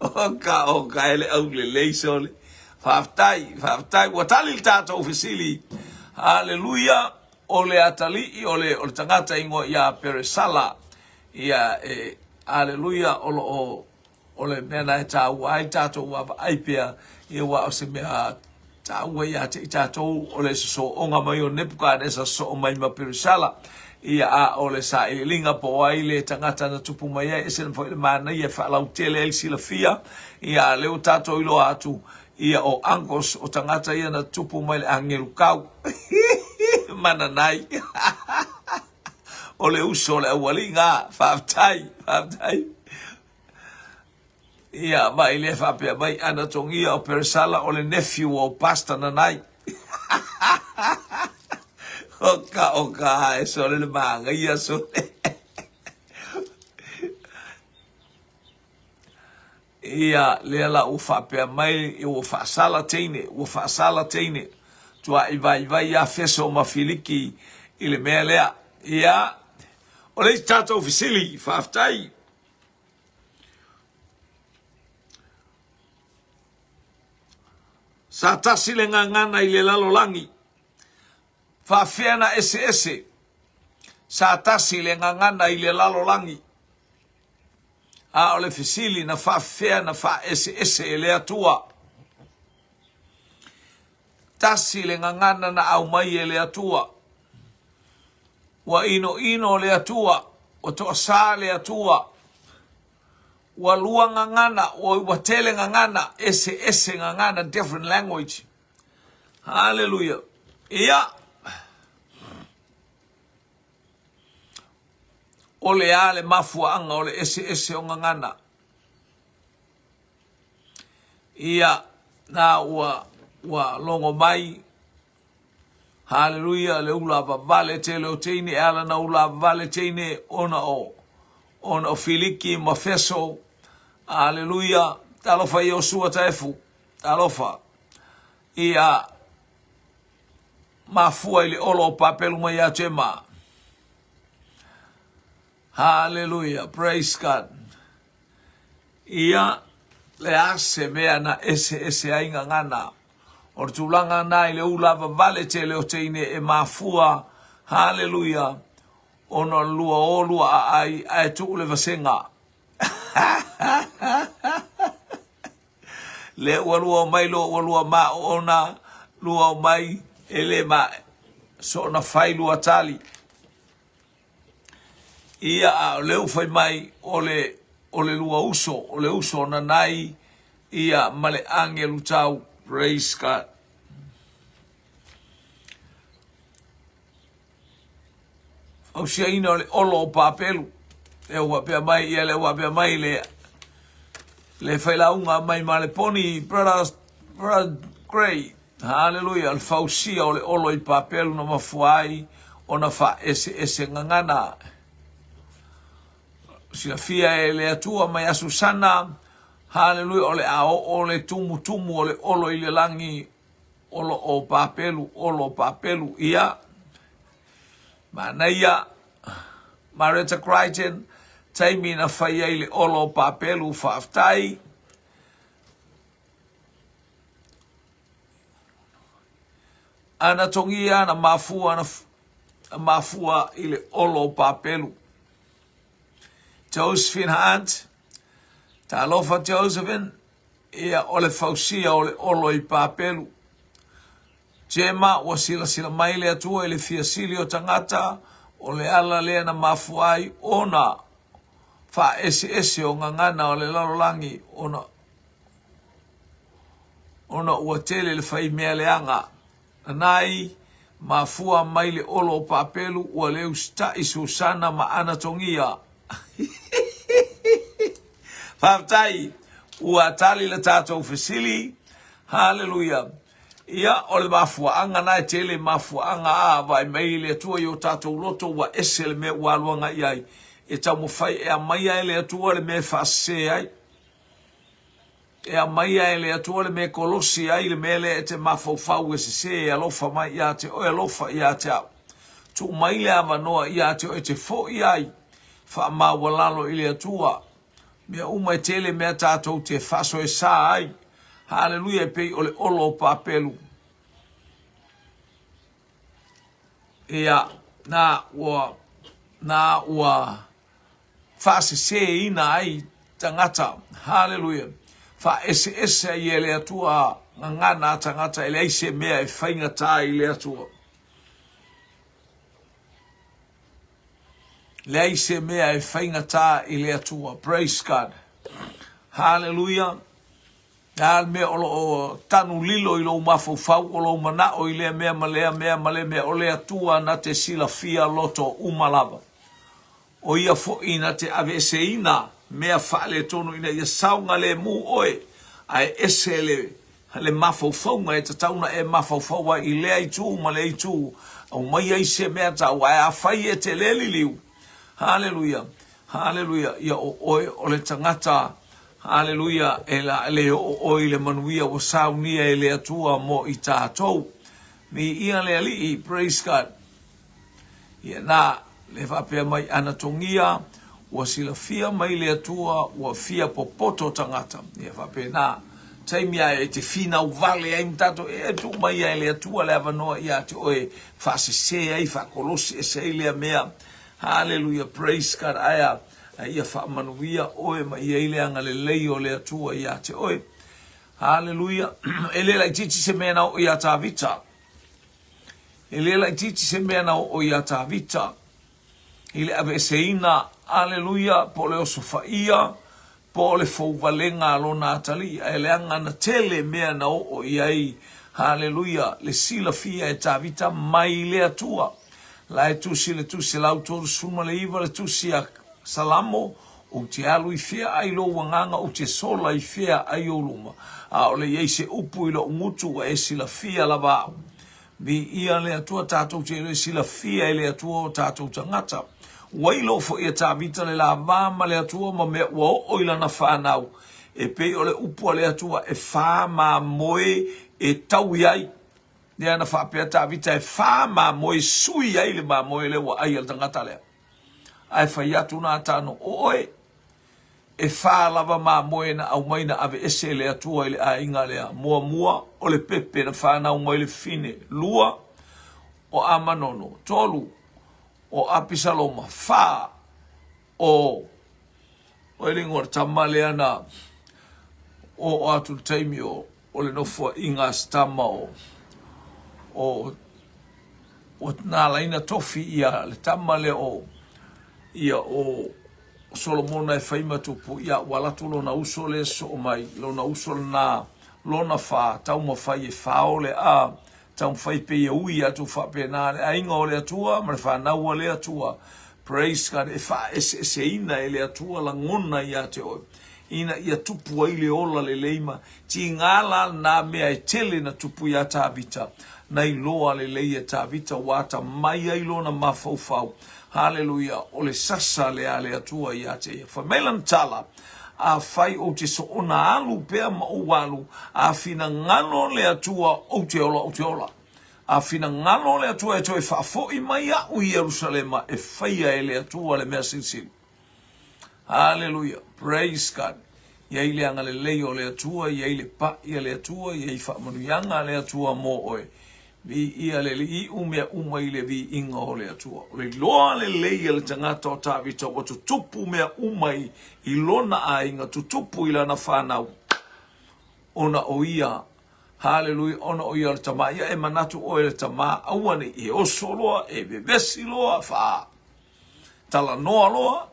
Oka, oka, e le aulelei sole. Faafetai, faafetai. Ua tali le tatou fesili. Haleluia. O le atalii, o le, o le tagata ingoa ia Peresala. Ia, e, haleluia, o lo o, o le mea na e tāua ai tātou vaavaai pea, ia ua o se mea tāua ia te i tātou o le sosooga mai o Nepukanesa sosoo mai ma Peresala. Ia a o le sailiiliga po o ai le tagata na tupu mai ai, ese foi le manaia e faalautele ai le silafia, ia a lea ua tātou iloa atu, ia o uncles o tagata ia na tupu mai le agelu kau. Mananai. O le uso o le aualiga. Faafetai, faafetai. Ia, ma i le faapea mai ana togia o Peresala o le nephew o Pastor Nanai. Oka, oka, e sole le māngaia sole. Ia, lea la ua faapea mai, ua faasala teine, ua faasala teine. Tua'i vaivai ia Feso ma Filiki i le mea lea. Ia, o le isi tatou fesili, faafetai. Sa tasi le gagana i le lalolagi, faafefea na eseese? Sa tasi le gagana i le lalolagi, a o le fesili na faafefea na faaeseese e le Atua? Tasi le gagana na aumai e le Atua. Ua inoino le Atua, ua toasā le Atua, ua lua gagana, ua, ua tele gagana, eseese gagana, different language. Haleluia. Ia, o le a le mafuaaga o le eseese o gagana? Ia, na ua, ua logo mai Haleluia, le ula vavale tele o teine, e ala na ula vavale teine ona o, ona o Filiki ma Feso. Haleluia, talofa Iosua Taefu, talofa. Ia, mafua i le olo o Papelu mai ia Tema. Haleluia, praise God. Ia, le a se mea na eseese ai gagana. O le tulaga na i le ula vavale tele o teine e mafua, haleluia, ona o le lua o lua aai ae tuu le vasega. Lea ua lua o mai loa ua lua ma o ona lua o mai e le ma. Soona fai lua tali. Ia, a o lea ua fai mai, o le, o le lua uso, o le uso o Nanai, ia, ma le agelu tau. Praise God. Fausiaina o le olo o Papelu. Lea ua faapea mai, ia lea ua faapea mai le, le failauga mai Maleponi, brother, brother Gray. Haleluia, o le fausia o le olo i Papelu na mafua ai ona faaeseese gagana. Silafia e le Atua mai a Susana, haleluia, o le a oo le tumutumu o le olo i le lagi, olo o Papelu, olo o Papelu, ia, manaia, Marietta Crichton, taimi na fai ai le olo o Papelu, faafetai. Ana togia ana mafua ana mafua i le olo o Papelu. Josephine Hunt, talofa Josephine, ia o le fausia o le olo i Papelu. Jema, ua silasila mai le Atua i le fia sili o tagata, o le ala lea na mafua ai ona faaeseese o gagana o le lalolagi ona ona ua tele le fai mea leaga. Nanai, mafua mai le olo o Papelu ua le usitaʻi Susana ma Anatogia. Faafetai, ua tali le tatou fesili. Haleluia. Ia, o le mafuaaga na e tele mafuaaga a vaai mai le Atua i o tatou loto ua ese le mea ua alu agai ai. E taumafai e aumaia e le Atua le mea e faasese ai. E aumaia e le Atua le mea e kolosi ai le mea lea e te mafaufau e sesē e alofa mai ia te oe, alofa ia te au. Tuu mai le avanoa ia te oe e te foʻi ai, faamaualalo i le Atua. Mea uma e tele mea tatou te faasoesa ai. Haleluia e pei o le olo o Papelu. Ia, na ua, na ua faasesēina ai tagata. Haleluia! Faaeseese ai e le Atua gagana a tagata e leai se mea e faigata ai i le Atua. Leai se mea e faigata i le Atua. Praise God. Haleluia. A le mea o lo o tanu lilo i lou mafaufau, o lou manao i lea mea ma lea mea ma lea mea, o le Atua na te silafia loto uma lava. O ia foi na te aveeseina mea faaletonu ina ia saogalemu oe, ae ese le le mafaufauga e tatau ona e mafaufau ai i lea itu ma lea itu, aumai ai se mea tau, ae afai e te le liliu, haleluia, haleluia, ia o oe o le tagata, haleluia, e la le oo oe i le manuia ua saunia e le Atua mo i tatou. Viia le Alii, praise God. Ia na, le faapea mai ana togia, ua silafia mai le Atua ua fia popoto tagata. Ia faapena, taimi a e te finau vale ai ma tatou, e tuu mai ai le Atua le avanoa ia te oe faasese ai, faakolosi ese ai lea mea. Haleluia, praise God, ae a ia faamanuia oe ma i ai le agalelei o le Atua ia te oe. Haleluia, e le laitiiti se mea na oo iā Tavita. E le laitiiti se mea na oo iā Tavita i le aveeseina, aleluia, po o le osofaia, po o le fouvalega a lona atalii, ae leaga na tele mea na oo i ai, haleluia, le silafia e Tavita mai le Atua. La e tusi le tusi 139 le tusi a Salamo, Ou te alu i fea ai lou agaga, ou te sola i fea ai ou luma? ʻAʻole i ai se upu i loʻu gutu ua e silafia lava aʻu. Viia le Atua, tatou te le silafia e le Atua o tatou tagata. Ua ilo foi e Tavita le lavā ma le Atua ma mea ua oo i lana fanau, e pei o le upu a le Atua e fā mamoe e taui ai. Lea na faapea Tavita e fā mamoe e sui ai le mamoe lea ua ai e le tagata lea. Ae fai atu Natano, O oe, e fā lava mamoe na aumai na aveese e le Atua i le aiga lea, muamua, o le pepe na fanau mai le fine, lua, o Amanono, tolu, o Apisaloma, fā, o o le igoa o le tama lea na oo atu le taimi o o le nofoaiga a se tama o o. Ua na ala ai na tofi ia le tama lea o ia o Solomona e fai ma tupu, ia ua alu atu lona uso lea e sosoo mai, lona uso lena, lona fa, taumafai e fao le a, taumafai pei e ui atu faapena le aiga o le Atua ma le fanau a le Atua. Praise God, e faaeseeseina e le Atua lagona ia te oe, ina ia tupu ai le ola lelei ma tiga la lena mea e tele na tupu iā Tavita, na iloa lelei e Tavita ua atamai ai lona mafaufau. Haleluia, o le sasa lea a le Atua ia te ia. Fai mai lana tala, Afai ou te soona alu pea ma ou alu, a finagalo le Atua ou te ola, ou te ola. A finagalo le Atua e toe faafoi mai aʻu i Ierusalema, e faia e le Atua le mea silisili. Haleluia, praise God. Iai le agalelei o le Atua, iai le paʻi a le Atua, iai faamanuiaga a le Atua mo oe. Viia le Alii, iu mea uma i le viiga o le Atua. O le iloa lelei a le tagata o Tavita ua tutupu mea uma i, i lona aiga, tutupu i lana fanau, ona o ia, haleluia, ona o ia o le tama. Ia e manatu oe le tama, aua ne i e oso loa, e vevesi loa, faa talanoa loa,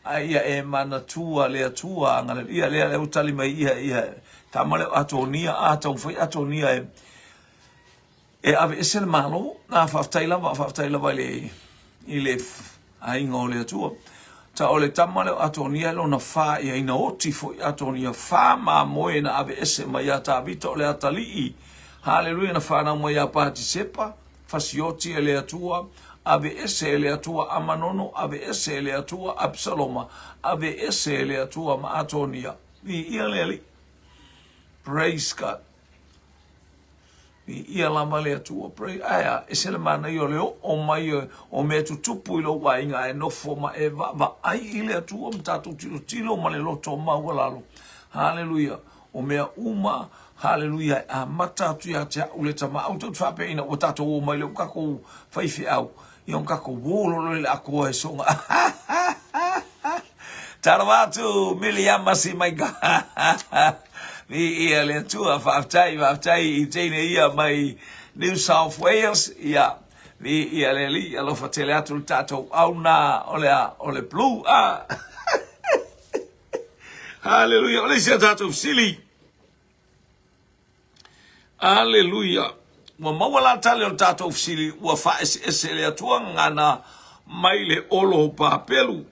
ae ia e manatua le Atua agalelei. Ia lea, lea ua tali mai ia, ia, tama lea o Atonia, a taumafai Atonia e, e aveese le Malo. A, faafetai lava, faafetai lava i le, i le aiga o le Atua. Ta o le tama lea o Atonia e lona fa ia ina oti foi Atonia fa mamoe na aveese mai ia Tavita o le atalii. Haleluia na whanau mai ia Patisepa, fasioti e le Atua, aveese e le Atua Amanono, aveese e le Atua Absaloma, aveese e le Atua ma Atonia. Viia le Alii. Praise God. Viia lava le Atua. Pray, ae a, ese le manaia o le oo mai o mea tutupu i lou aiga ae nofo ma e vaavaai i le Atua ma tatou tilotilo ma le loto maualalo. Haleluia. O mea uma, haleluia, e amata atu ia te au le tama. Aua tou te faapea ina ua tatou o mai lea ua tatou faifeau, ia ona tatou o loa lea i le atoa e soga. Talofa atu Miliama Simaika. Viia le Atua, faafetai, faafetai i teine ia mai New South Wales. Ia, viia le Alii, alofa tele atu le tatou auna o le a, o le blue. Ah. Haleluia. O le isi a tatou fesili. Aleluia. Ua maua la tali o le tatou fesili, ua faaeseese le Atua gagana mai le olo papelu.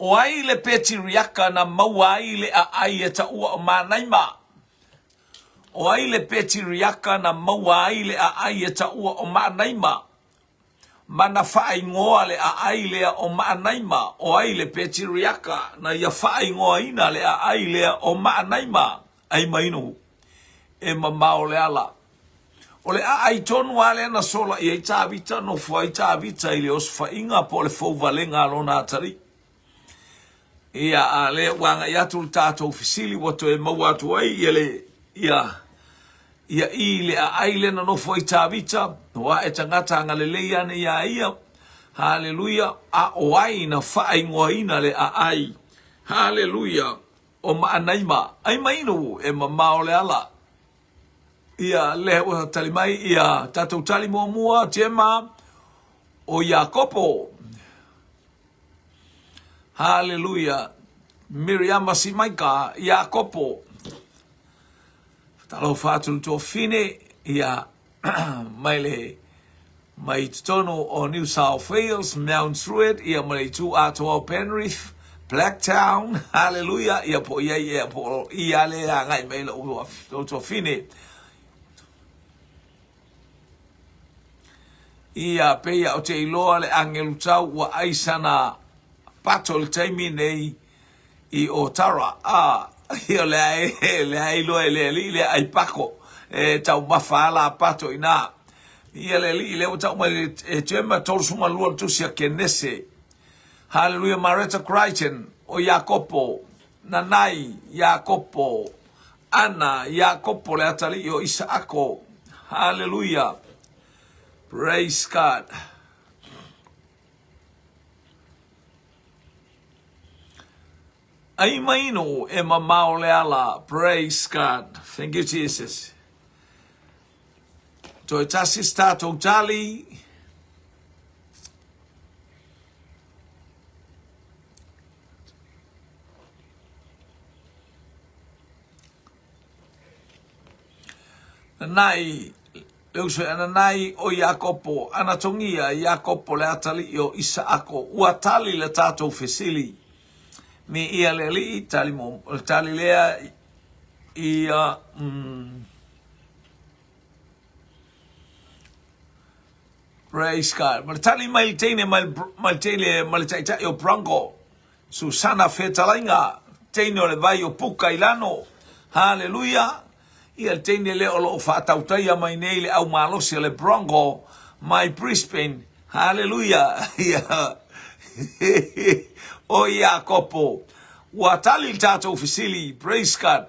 O ai le petiriaka na maua ai le aai e taua o Manaima? O ai le petiriaka na maua ai le aai e taua o Maanaima? Ma na faaigoa le aai lea o Maanaima, o ai le petiriaka na ia faaigoaina le aai lea o Maanaima? Ai mainu, e mamao le ala. O le aai tonu lava lea na sola i ai Tavita, nofo ai Tavita i le osofaiga po o le fouvalega a lona atalii. Ia, a lea ua agai atu le tatou fesili ua toe maua atu ai ia le, ia, ia i le aai lea na nofo ai Tavita, o ae tagata agalelei ane iā ia, haleluia, a o ai na faaigoaina le aai, haleluia, o Maanaima, ai mainu e mamao le ala. Ia, lea ua tali mai ia tatou tali muamua, Jema, o Iakopo. Haleluia. Miriama Simaika, Iakopo. Talofa atu le tuafine, ia, mai le mai totonu o New South Wales, Mount Druitt, ia ma le itu atoa o Penrith, Blacktown, haleluia, ia po i ai ia po i ale agai mai lou tuafine. Ia, pei ou te iloa le agelu tau ua ai sana pato i le taimi nei i Otara. A, ia o lea e, lea e iloa e le alii lea ai pako. E taumafa a la pato i nā. Ia le alii lea ua tau mai e Jema 32 le tusi a Kenese. Haleluia Mareta Crichton o Iakopo, Nanai, Iakopo, Ana, Iakopo le atalii o Isaako. Haleluia. Praise God. Ai mainu e mamao le ala. Praise God. Thank you, Jesus. Toe tasi se tatou tali. Nanai, le uso e Ananai o Iakopo, Anatogia Iakopo le atalii o Isaako, ua tali le tatou fesili. Mi ia le alii, tali mo, o le tali lea ia, Praise God. Ma le tali mai le teine mai, mai le teine ma le taitai o Bronco. Susana Fetalaiga, teine o le vai o Puka i Lano. Haleluia! Ia le teine lea o lo o faatautaia mai nei le au malosi o le Bronco mai Brisbane. Haleluia! Ia o Iakopo. Ua tali le tatou fesili, praise God.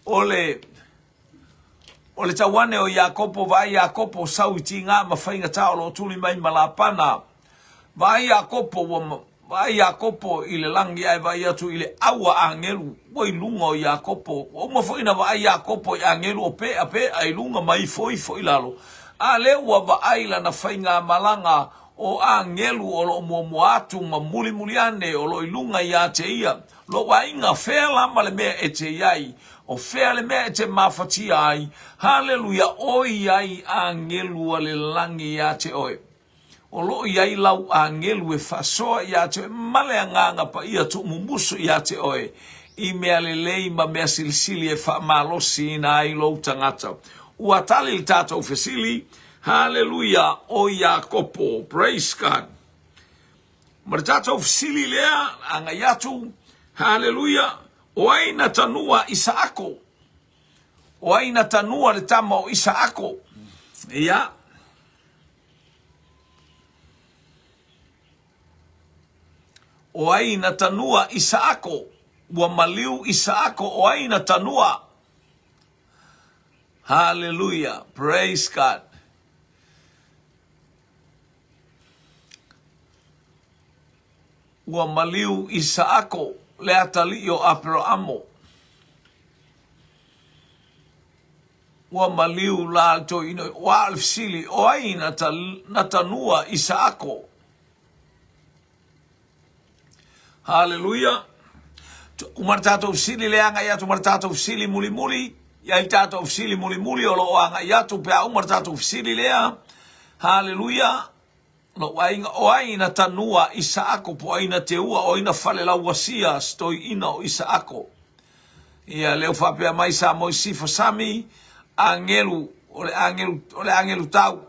O le O le tau ane o Iakopo, vaai Iakopo, sau i tigā ma faigata o lo o tuli mai ma Lapana. Vaai Iakopo, ua vaai Iakopo i le lagi ae vaai atu i le au a agelu ua i luga o Iakopo. Ua uma foi ona vaai Iakopo i agelu o peʻapeʻa i luga ma ifoifo i lalo, a lea ua vaai lana faigamalaga o agelu o lo o muamua atu ma mulimuli ane o lo o i luga ia te ia. Lou aiga, fea la ma le mea e te i ai? O fea le mea e te mafatia ai? Haleluia, o i ai agelu a le lagi iā te oe. O lo o i ai lau agelu e faasoa iā te oe ma le Agaga Paia tuumumusu iā te oe i mea lelei ma mea silisili e faamalosiina ai lou tagata. Ua tali le tatou fesili, Haleluia, o Iakopo. Praise God. Ma le tatou fesili lea, agai atu, haleluia, o ai na tanua Isaako? O ai na tanua le tama o Isaako? Ia. O ai na tanua Isaako? Ua maliu Isaako, o ai na tanua? Haleluia, praise God. Ua maliu Isaako le atalii o Aperoamo. Ua maliu la le toeaina, ua o le fesili, o ai na, ta, na tanua Isaako? Haleluia. Uma le tatou fesili le agai atu ma le tatou fesili mulimuli. Ia i le tatou fesili mulimuli o lo o agai atu pe a uma le tatou fesili lea. Haleluia. Lou aiga, o ai na tanua Isaako po ai na teua, o ai na falelauasia sitoiina o Isaako. Ia leu faapea mai sa Moisifo Sami, agelu, o le agelu, o le agelu tau.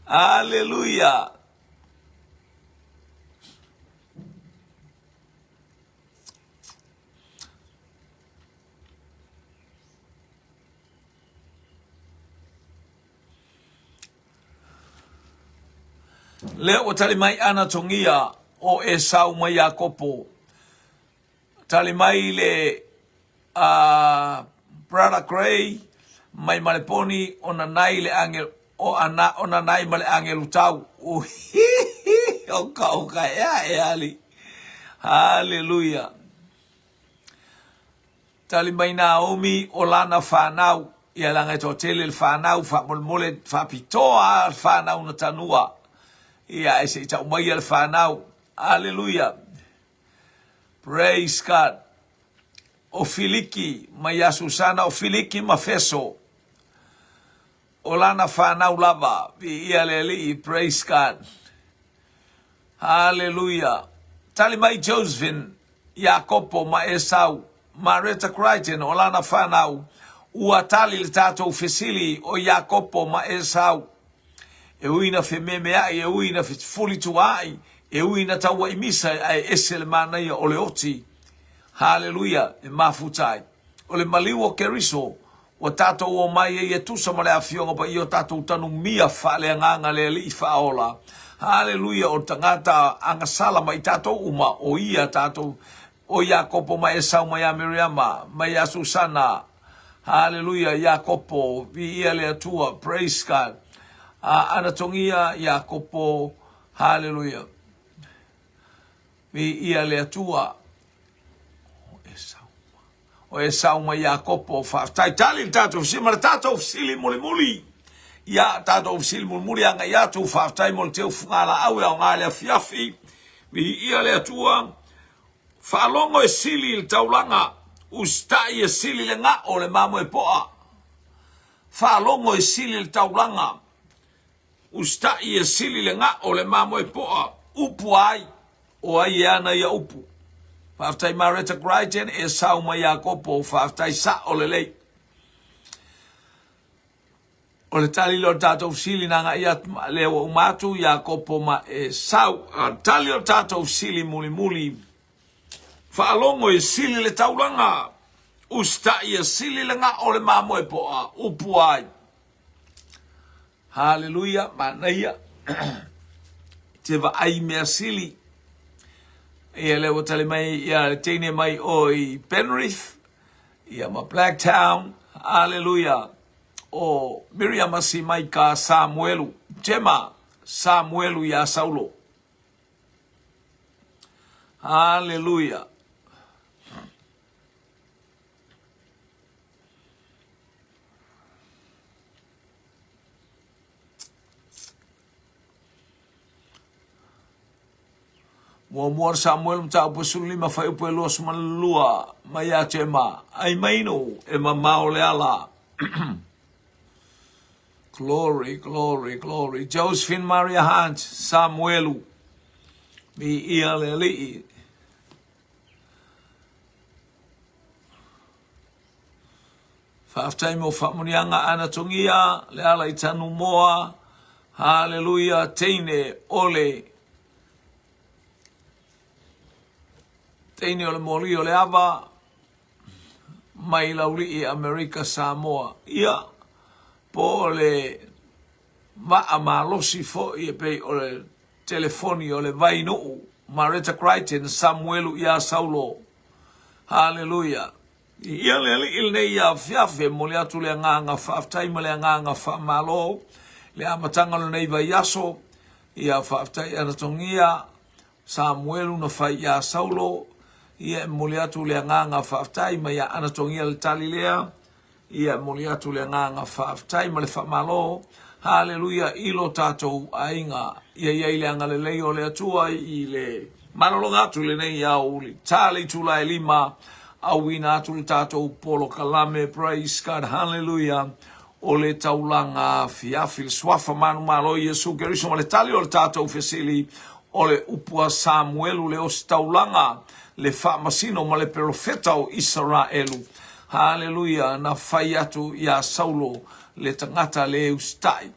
Aleluia. Lea ua tali mai ana togia o Esau mai Iakopo. Tali mai le a Brother Gray mai Maleponi o nanai le angel o ana o nanai ma le angelu tau. O ka o ka ea e ali. Hallelujah. Tali mai Naomi o lana whanau. Ia langa e toatele le whanau, whaamolemole, whaapitoa le whanau na tanua. Ia e se i tau mai le whanau. Hallelujah. Praise God. O Filiki, mai ia Susana, o Filiki ma Feso. O lana whanau lava, viia le Alii, praise God. Hallelujah. Tali mai Josephine, Iakopo ma Esau, Mareta Crichton, o lana whanau, ua tali le tatou fesili o Iakopo ma Esau. E ui na fememeaʻi, e ui na fefulituaʻi, e ui na tauaʻi misa, ae ese le manaia o le oti. Haleluia, e mafuta ai. O le maliu o Keriso, ua tatou omai ai e tusa ma le afioga paia o tatou tanumia faaleagaga le Alii faaola. Haleluia, o le tagata agasala mai tatou uma, o ia tatou, o Iakopo ma Esau mai ia Miriama, mai ia Susana, Haleluia, Iakopo, viia le Atua, praise God. A anatogia Iakopo, haleluia. Viia le Atua. O Esau. O Esau ma Iakopo, faafetai. Tali le tatou fesili ma le tatou fesili mulimuli. Ia, tatou fesili mulimuli agai atu, faafetai mo le teu fugalaau e aoga i le afiafi. Viia le Atua. Faalogo e sili i le taulaga, usitai e sili le gao o le mamoe poa. Faalogo e sili le taulaga, usitai e sili le gao o le mamoe poa. Upu a ai? O ai e ana ia upu? Faafetai Mareta Crichton, Esau ma Iakopo, faafetai sao lelei. O le tali lea o le tatou fesili na agai atu ma lea ua uma atu Iakopo ma Esau. A o le tali o le tatou fesili mulimuli, faalogo e sili le taulaga, usitai e sili le gao o le mamoe poa, upu ai. Haleluia, manaia. Te vaai mea sili. Ia lea ua tali mai ia le teine mai o i Penrith, ia ma Blacktown. Haleluia. O Miriama Simaika Samuelu, Jema Samuelu iā Saulo. Haleluia. Muamua o Samuel mataupu e 15 fuaiupu e 22 mai ia Tema, ai mainu e mamao le ala. Glory, glory, glory. Josephine Maria Hunt, Samuelu, mi ia le alii. Faafetai mo faamanuiaga Anatongia, le ala i Tanumoa, Haleluia, teine o le teine o le moli o le ava mai Laulii Amerika Samoa. Ia, po o le vaa malosi foi e pei o le telefoni o le Vainuu, Mareta Crichton, Samuelu iā Saulo. Haleluia. Ia le Alii lenei afiafi e momoli atu le agaga faafetai ma le agaga faamalo i le amataga o lenei vaiaso. Ia faafetai Anatogia Samuelu na fai iā Saulo. Ia e momoli atu le agaga faafetai mai ia Anatogia le tali lea. Ia e momoli atu le agaga faafetai ma le faamalo. Haleluia i lo tatou aiga. Ia i ai le agalelei o le Atua i le malologa atu i lenei aoauli. Ta le itula e lima, auina atu le tatou polokalame. Praise God, hallelujah. O le taulaga afiafi, le suafa manumalo Iesu Keriso ma le tali o le tatou fesili o le upu a Samuelu le ositaulaga, le faamasino ma le perofeta o Isaraelu. Haleluia, na fai atu iā Saulo le tagata le usitai,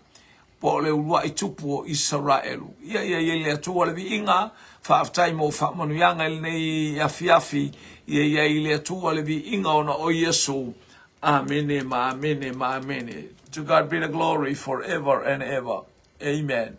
po o le uluai tupu o Isaraelu. Ia ia i ai le Atua le viiga, faafetai mo faamanuiaga i lenei afiafi, ia i ai le Atua le viiga ona o Iesu. Amene ma amene ma amene. To God be the glory forever and ever. Amen.